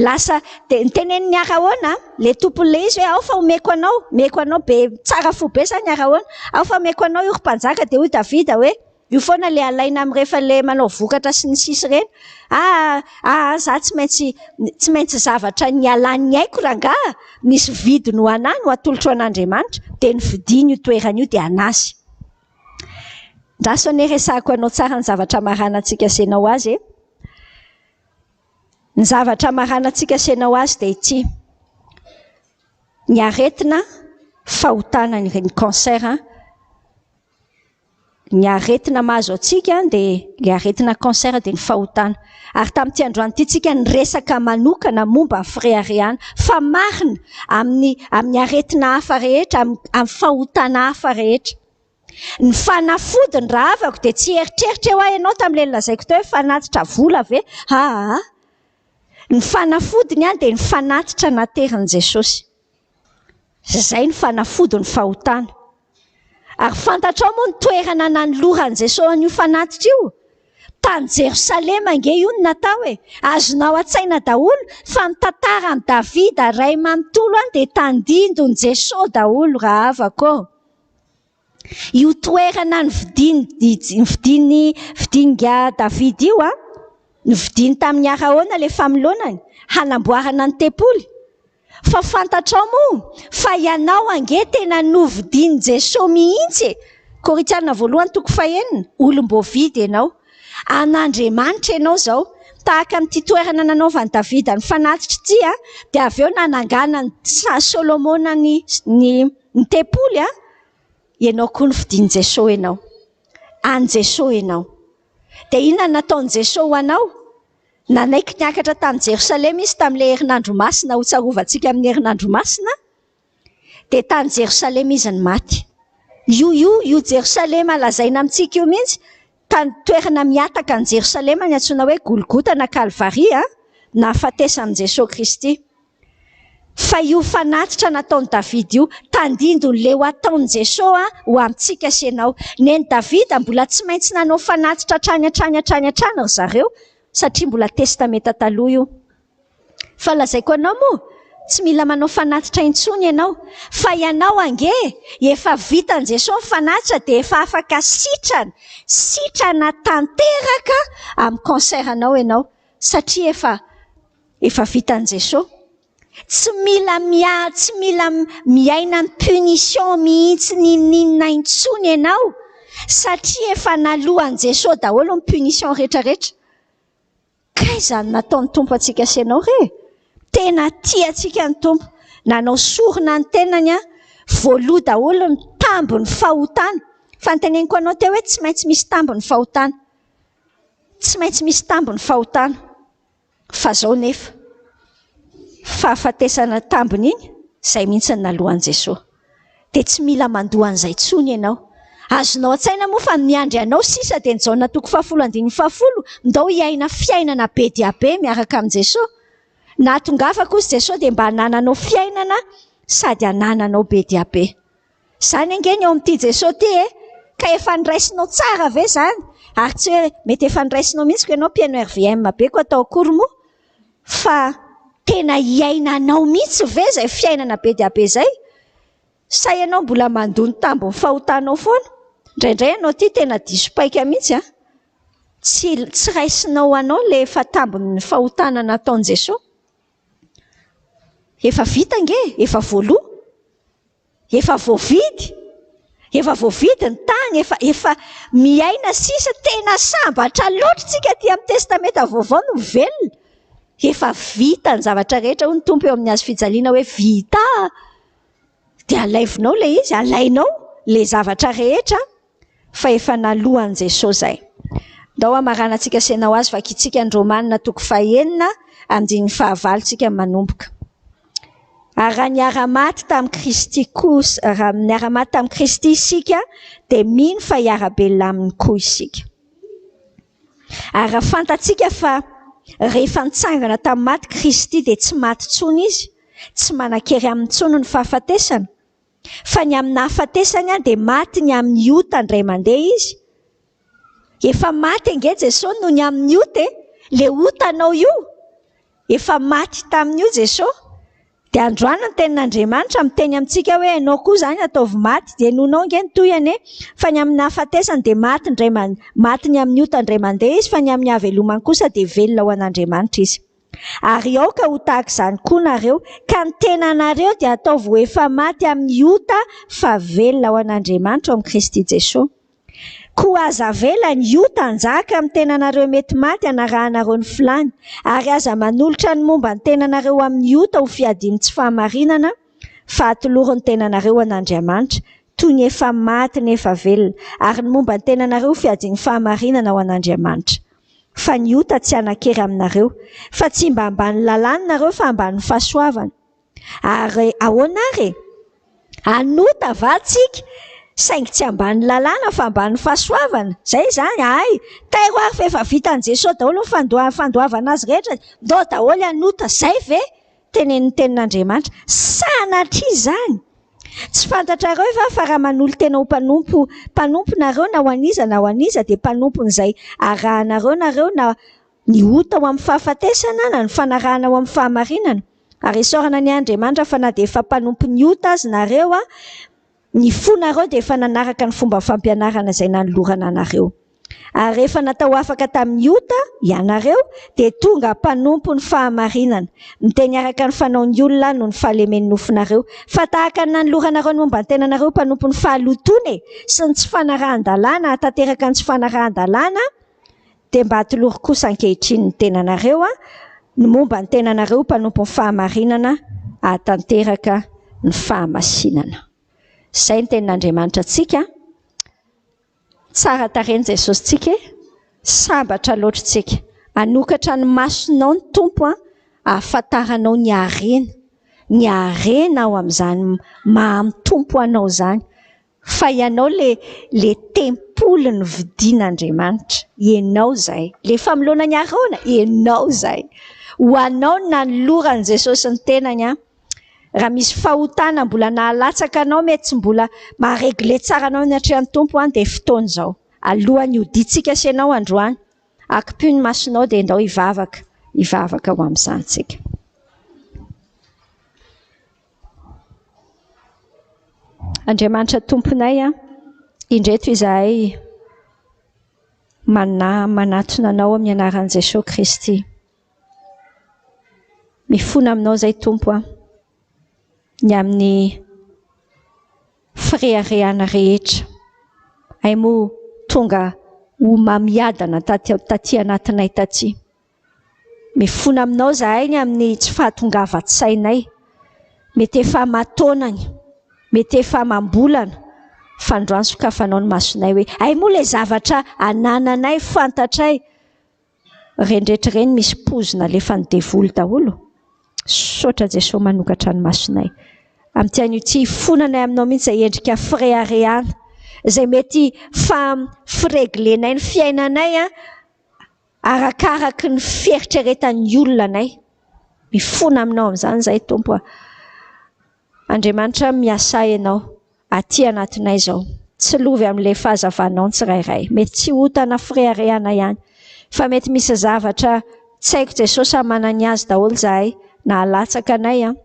Lasa dia nitenenin'i Araona ilay tompon'ilay izy hoe ao fa omeko anao, omeko anao be tsara fo be izany Araona. Ao fa omeko anao io ry mpanjaka dia hoy Davida hoe io foana ilay alaina amin'ny rehefa ilay manao vokatra sy ny sisa ireny. Ah ah za tsy maintsy tsy maintsy zavatra nialan'ny aiko rangaha, misy vidiny ho anà no atolotro an'Andriamanitra. Dia novidiany io toerana io dia an'azy. Ndraso anie resahako anao tsara ny zavatra amaranantsika sy ianao azy e. Ny zavatra amaranantsika sy ianao azy dia ity. Ny aretina fahotana ny cancer. Ny aretina mahazo antsika dia ny aretina cancer dia ny fahotana. Ary tamin'ity androany ity tsika niresaka manokana momba ny fireharehana fa marina amin'ny amin'ny aretina hafa rehetra, amin'ny fahotana hafa rehetra. Ny fanafodiny rahavako dia tsy hieritreritra eo aho ianao tamin'ilay nolazaiko teo hoe fanatitra vola ve? Aa. Ny fanafodiny an dia ny fanatitra naterin'i Jesosy. Izay ny fanafodiny fahotana. Ary fantatrao moa ny toerana nanoloran'i Jesosy an'io fanatitra io? Tany Jerosalema ange io no natao e! Azonao an-tsaina daholo fa ny tantaran'i Davida ray manontolo an dia tandindon'i Jesosy daholo rahavako ô! Io toerana novidiany novidiany vidian'ingahy Davida io an, novidiany tamin'i Araona ilay famoloanany hanamboarana ny tempoly. Fa fantatrao moa fa ianao ange tena novidian'i Jesoa mihitsy e! Korintiana voalohany toko fahenina, olom-boavidy ianao. An'Andriamanitra ianao izao. Tahaka an'ity toerana nanaovan'i Davida ny fanatitra ity an, dia avy eo nananganan'i Solomona ny ny Ny tempoly a, ianao koa nofidin'i Jesoa ianao. An'i Jesoa ianao. Dia inona no nataon'i Jesoa ho anao? Nanaiky niakatra tany Jerosalema izy tamin'ilay herinandro masina ho tsarovantsika amin'ny herinandro masina. Dia tany Jerosalema izy no maty. Io io io Jerosalema lazaina amintsika io mihitsy, tany toerana mihataka an'i Jerosalema ny antsoina hoe Golgota na Kalvaria, nahafatesan'i Jesoa Kristy. Fa io fanatitra nataon'i Davida io, tandindon'ilay ho ataon'i Jesoa ho amintsika sy ianao. Nen'i Davida mbola tsy maintsy nanao fanatitra hatrany hatrany hatrany hatrany ry zareo, satria mbola Testamenta Taloha io. Fa lazaiko anao moa, tsy mila manao fanatitra intsony ianao, fa ianao ange efa vitan'i Jesoa ny fanatitra dia efa afaka sitrana, sitrana tanteraka amin'ny cancer-nao ianao, satria efa efa vitan'i Jesoa. Tsy mila mia tsy mila miaina ny punition mihitsy n'inon'inona intsony ianao satria efa naloan'i Jesoa daholo ny punition rehetra rehetra. Kay izany nataon'ny Tompo antsika sy ianao re! Tena tia antsika ny Tompo. Nanao sorona ny tenany an, voaloa daholo ny tambin'ny fahotana. Fa noteneniko anao teo hoe tsy maintsy misy tambin'ny fahotana. Tsy maintsy misy tambin'ny fahotana. Fa zao nefa, fahafatesana tambiny iny, izay mihitsy no naloan'i Jesoa. Dia tsy mila mandoa an'izay intsony ianao. Azonao an-tsaina moa fa ny miandry anao sisa dia ny Jaona toko fahafolo andininy fahafolo, ndao hiaina fiainana be dia be miaraka amin'i Jesoa. Nahatongavako hozy Jesoa dia mba hanananao fiainana sady hanananao be dia be. Izany ange ny ao amin'ity Jesoa ity e! Ka efa noraisinao tsara ve izany? Ary tsy hoe mety efa noraisinao mihitsy ko ianao mpihaino RVM be ko atao akory moa fa tena iainanao mihitsy ve izay fiainana be dia be izay? Sa ianao mbola mandoa ny tambin'ny fahotanao foana? Indraindray ianao ity tena diso paika mihitsy an! Tsy tsy raisinao ho anao ilay efa tambin'ny fahotana nataon'i Jesoa. Efa vita ange e! Efa voaloa. Efa voavidy, efa voavidy ny tany, efa efa miaina sisa, tena sambatra loatra isika aty amin'ny testamenta vaovao no velona. Efa vita ny zavatra rehetra hoy ny Tompo eo amin'ny hazo fijaliana hoe vita. Dia alaivonao ilay izy, alainao ilay zavatra rehetra fa efa naloan'i Jesosy izay. Ndao hamaranantsika sy ianao azy vakintsika ny Romana toko fahenina andininy fahavalo tsika manomboka. Ary raha niara-maty tamin'i Kristy kosa, raha niara-maty tamin'i Kristy isika, dia mino fa hiara-belona aminy koa isika. Ary raha fantatsika fa rehefa nitsangana tamin'ny maty Kristy dia tsy maty intsony izy, tsy manan-kery aminy intsony ny fahafatesana, fa ny amin'ny nahafatesany dia maty ny amin'ny ota indray mandeha izy. Efa maty ange Jesosy noho ny amin'ny ota e! Ilay otanao io, efa maty tamin'io Jesosy. Dia androany ny tenin'Andriamanitra miteny amintsika hoe ianao koa izany ataovy maty. Dia henoinao ange ny tohiny e! Fa ny amin'ny nahafatesany dia maty indray maty ny amin'ny ota indray mandeha izy, fa ny amin'ny hahavelomany kosa dia velona ho an'Andriamanitra izy. Ary aoka ho tahaka izany koa nareo, ka ny tenanareo dia ataovy ho efa maty amin'ny ota fa velona ho an'Andriamanitra ao amin'i Kristy Jesoa. Koa aza avela ny ota hanjaka amin'ny tenanareo mety maty hanarahanareo ny filàny, ary aza manolotra ny momba ny tenanareo amin'ny ota ho fiadian'ny tsy fahamarinana, fa atolory ny tenanareo ho an'Andriamanitra, toy ny efa maty nefa velona, ary ny momba ny tenanareo ho fiadian'ny fahamarinana ho an'Andriamanitra. Fa ny ota tsy hanan-kery aminareo, fa tsy mba ambanin'ny lalàna nareo fa ambanin'ny fahasoavana. Ary ahoana ary e? Hanota va tsika, saingy tsy ambanin'ny lalàna fa ambanin'ny fahasoavana? Zay izany, hay! Tairo ary fa efa vitan'i Jesoa daholo ny fandoa- fandoavana azy rehetra, ndao daholo hanota, zay ve? Tenenin'ny tenin'Andriamanitra. Sanatria izany! Tsy fantatrareo va fa raha manolo-tena ho mpanompo mpanompo nareo na ho an'iza na ho an'iza dia mpanompon'izay arahanareo nareo na ny ota ho amin'ny fahafatesana na ny fanarahana ho amin'ny fahamarinana? Ary isaorana anie Andriamanitra fa na dia efa mpanompon'ny ota aza nareo, ny fonareo dia efa nanaraka ny fomba fampianarana izay nanolorana anareo. Ary rehefa natao afaka tamin'ny ota ianareo, dia tonga mpanompo ny fahamarinana. Miteny araka ny fanaon'ny olona noho ny fahalemen'ny nofonareo. Fa tahaka ny nanoloranareo ny momba ny tenanareo ho mpanompon'ny fahalotoana e, sy ny tsy fanarahan-dalàna hahatanteraka ny tsy fanarahan-dalàna, dia mba atolory kosa ankehitriny ny tenanareo, ny momba ny tenanareo ho mpanompon'ny fahamarinana hahatanteraka ny fahamasinana. Izay ny tenin'Andriamanitra antsika. Tsara tarehy ny Jesosy tsika e! Sambatra loatra tsika. Hanokatra ny masonao ny Tompo an, ahafantaranao ny harena. Ny harena ao amin'izany maha Tompo anao izany. Fa ianao le le tempoly novidian'Andriamanitra. Ianao izay. Le famoloana ny Arona, ianao izay. Ho anao no nanoloran'i Jesosy ny tenany an. Raha misy fahotana mbola nahalatsaka anao mety tsy mbola maha-regle tsara anao ny atrehan'ny Tompo an, dia fotoana izao. Alohan'ny hodiantsika sy ianao androany, akipio ny masonao dia ndao hivavaka, hivavaka ho amin'izany tsika. Andriamanitra Tomponay an, indreto izahay manahy manatona Anao amin'ny anaran'i Jesoa Kristy. Mifona aminao izay Tompo a, ny amin'ny fireharehana rehetra. Hay moa tonga homamiadana taty taty anatinay taty. Mifona aminao izahay ny amin'ny tsy fahatongavan-tsainay. Mety efa aman-taonany, mety efa amam-bolana, fa androany sokafanao ny masonay hoe hay moa ilay zavatra anananay, fantatray. Ireny rehetra ireny misy poizina alefan'ny devoly daholo. Misaotra Jesoa manokatra ny masonay. Amin'ity anio ity hifonanay aminao mihitsy izay endrika fireharehana, izay mety fa fireglenay ny fiainanay arakaraky ny fieritreretan'ny olona anay. Mifona aminao amin'izany izahay Tompo a. Andriamanitra miasà ianao aty anatinay izao. Tsilovy amin'ilay fahazavanao ny tsirairay. Mety tsy ota na fireharehana ihany. Fa mety misy zavatra tsy haiko Jesosy hamanany azy daholo izahay na halatsaka anay an.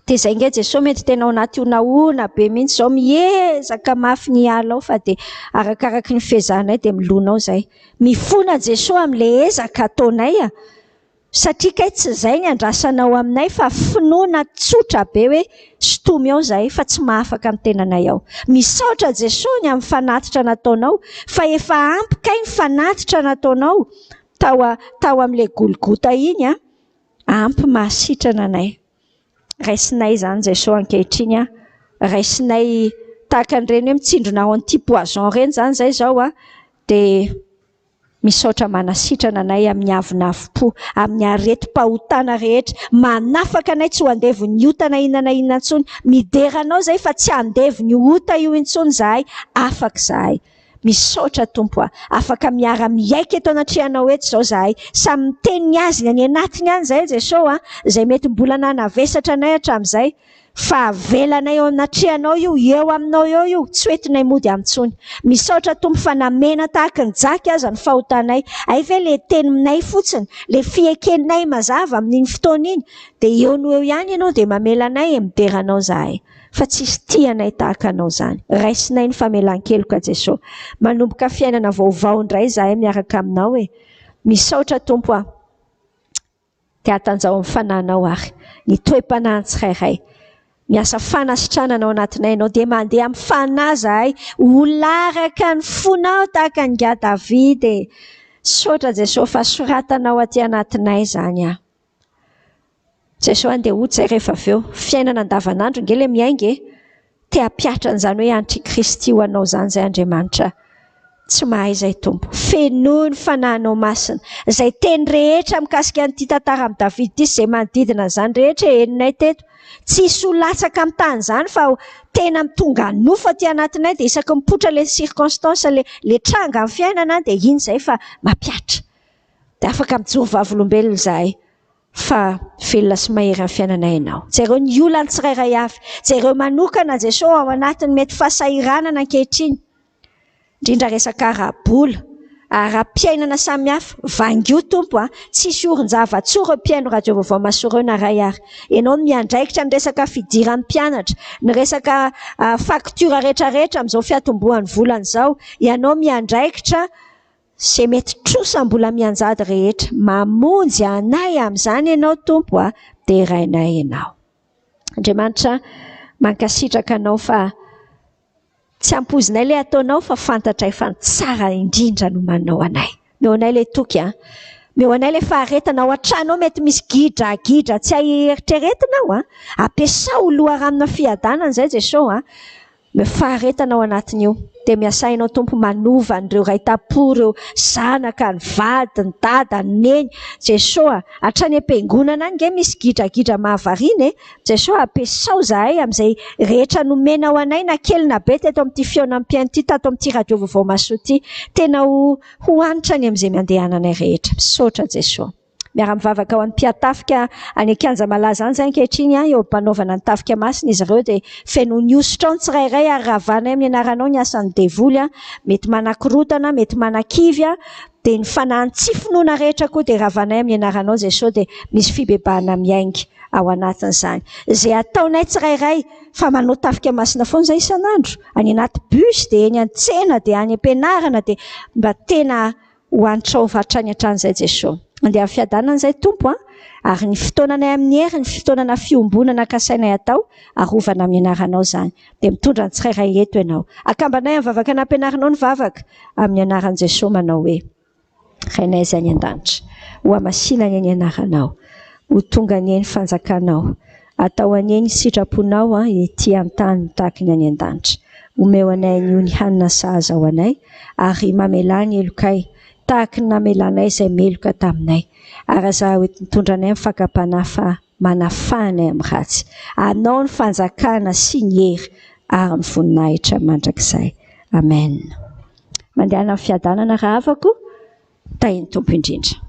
Dia izay nge Jesosy mety tena ao anaty honahona be mihitsy izao miezaka mafy ny hiala ao fa dia arakaraky ny fiezahanay dia milona ao izay. Mifona Jesosy amin'ilay ezaka ataonay a. Satria kay tsy izay ny andrasanao aminay fa finoana tsotra be hoe sintomy ao izahay fa tsy mahafaka ny tenanay ao. Misaotra Jesoa ny amin'ny fanatitra nataonao fa efa ampy kay ny fanatitra nataonao tao tao amin'ilay Golgota iny a! Ampy mahasitrana anay. Raisinay izany Jesoa ankehitriny a! Raisinay tahaka an'ireny hoe mitsindrona anti poison ireny izany izay izao a! Dia Misaotra manasitrana anay amin'ny avonavom-po, amin'ny aretim-pahotana rehetra, manafaka anay tsy ho andevon'ny ota na inona na inona intsony. Midera Anao izahay fa tsy andevon'io ota io intsony izahay, afaka izahay. Misaotra Tompo a! Afaka miara-miaiky eto anatrehanao eto izao izahay. Samy miteny ny azy ny any anatiny any izahay Jesoa a! Izay mety mbola nanavesatra anay hatramin'izay. Fa avelanay eo anatrehanao io, eo aminao eo io, tsy ho entinay mody any intsony. Misaotra Tompo fa na mena tahaky ny jaky aza ny fahotanay, hay ve le teninay fotsiny, le fiekenay mazava amin'iny fotoana iny, dia eo no eo ihany Ianao dia mamela anay e, midera Anao zahay. Fa tsisy tia anay tahaka Anao izany. Raisinay ny famelan-keloka Jesoa. Manomboka fiainana vaovao indray izahay miaraka Aminao e. Misaotra Tompo a. Dia hatanjaho amin'ny fanahinao ary ny toe-panahin'ny tsirairay. Miasa fanasitranana ao anatinay ianao, dia mandeha amin'ny fanahy izahay, ho olona araka ny fonao tahaka an'i Ingahy Davida e. Misaotra Jesosy fa soratanao aty anatinay izany aho. Jesosy andeha hody izay rehefa avy eo. Fiainana andavanandro ange ilay miainga e. Te hampihatra an'izany hoe antr'i Kristy ho anao izany izay Andriamanitra. Tsy mahay izay Tompo. Fenoy ny Fanahinao Masina. Izay teny rehetra mikasika an'ity tantara amin'i Davida ity sy izay manodidina an'izany rehetra henonay teto. Tsy hisy ho latsaka amin'ny tany izany fa tena mitonga nofo aty anatinay dia isaky ny mipoitra ilay circonstance, ilay tranga amin'ny fiainana dia iny izay fa mampihatra. Dia afaka mijoro vavolombelona izahay. Fa velona sy mahery amin'ny fiainanay Ianao. Jereo ny olan'ny tsirairay avy. Jereo manokana Jesoa ao anatin'ny mety fahasahiranana ankehitriny. Indrindra resaka ara-bola, ara-piainana samihafa. Vangio Tompo a! Tsisy orin-java-tsoa ireo mpihaino Radio Vaovao Mahasoa ireo na iray ary. Ianao no miandraikitra ny resaka fidiran'ny mpianatra, ny resaka facture rehetrarehetra amin'izao fiatombohan'ny volana izao. Ianao miandraikitra Izay mety trosa mbola mianjady rehetra, mamonjy anay amin'izany Ianao Tompo a, derainay Ianao. Andriamanitra, mankasitraka Anao fa tsy ampoizinay ilay ataonao fa fantatray fa ny tsara indrindra no manao anay. Meo anay ilay toky a. Meo anay ilay faharetana ao an-trano ao mety misy gidragidra tsy hay eritreretina ao a. Ampiasao ho loharanona fiadanana izay Jesosy a. Ny faharetana ao anatin'io. Dia miasa Ianao Tompo manova an'ireo ray tam-po ireo zanaka, ny vady, ny dada, ny neny. Jesoa a! Hatrany am-piangonana any nge misy gidragidra mahavariana e! Jesoa a! Ampiasao izahay amin'izay rehetra nomenao anay na kely na be teto amin'ity fihaonan'ny mpihaino ity, tato amin'ity radio vaovao mahasoa ity. Tena ho ho hanitra any amin'izay andehananay rehetra. Misaotra Jesoa. Miara-mivavaka ho an'ny mpiatafika any an-kianja malaza any izay ankehitriny, eo am-panaovana ny tafika masina izy ireo dia fenoy ny hosotra ao ny tsirairay ary ravanay amin'ny anaranao ny asan'ny devoly, mety manakorotana, mety manakivy, dia ny fanahin'ny tsy finoana rehetra koa dia ravanay amin'ny anaranao Jesosy dia misy fibebahana miainga ao anatin'izany. Izay ataonay tsirairay fa manao tafika masina foana izay isan'andro, any anaty bus dia eny an-tsena dia any am-pianarana dia mba tena Ho antrao hatrany hatrany izay Jesoa. Andeha amin'ny fiadanana izay Tompo a! Ary ny fotoananay amin'ny hery, ny fotoanana fiombonana kasainay atao, arovana amin'ny anaranao izany. Dia mitondra ny tsirairay eto Ianao. Akambanay amin'ny vavaka nampianarinao ny vavaka, amin'ny anaran'i Jesoa manao hoe, Rainay izay any an-danitra, ho hamasina anie ny anaranao. Ho tonga anie ny fanjakanao. Atao anie ny sitraponao ety an-tany tahaka ny any an-danitra. Omeo anay anio ny hanina sahaza ho anay, ary mamelà ny helokay, tahaka ny namelanay izay meloka taminay. Ary aza mitondra anay amin'ny fakam-panahy fa manafaha anay amin'ny ratsy. Anao ny fanjakana sy ny hery ary ny voninahitra mandrakizay. Amen. Mandehana amin'ny fiadanana rahavako, tahin'ny Tompo indrindra.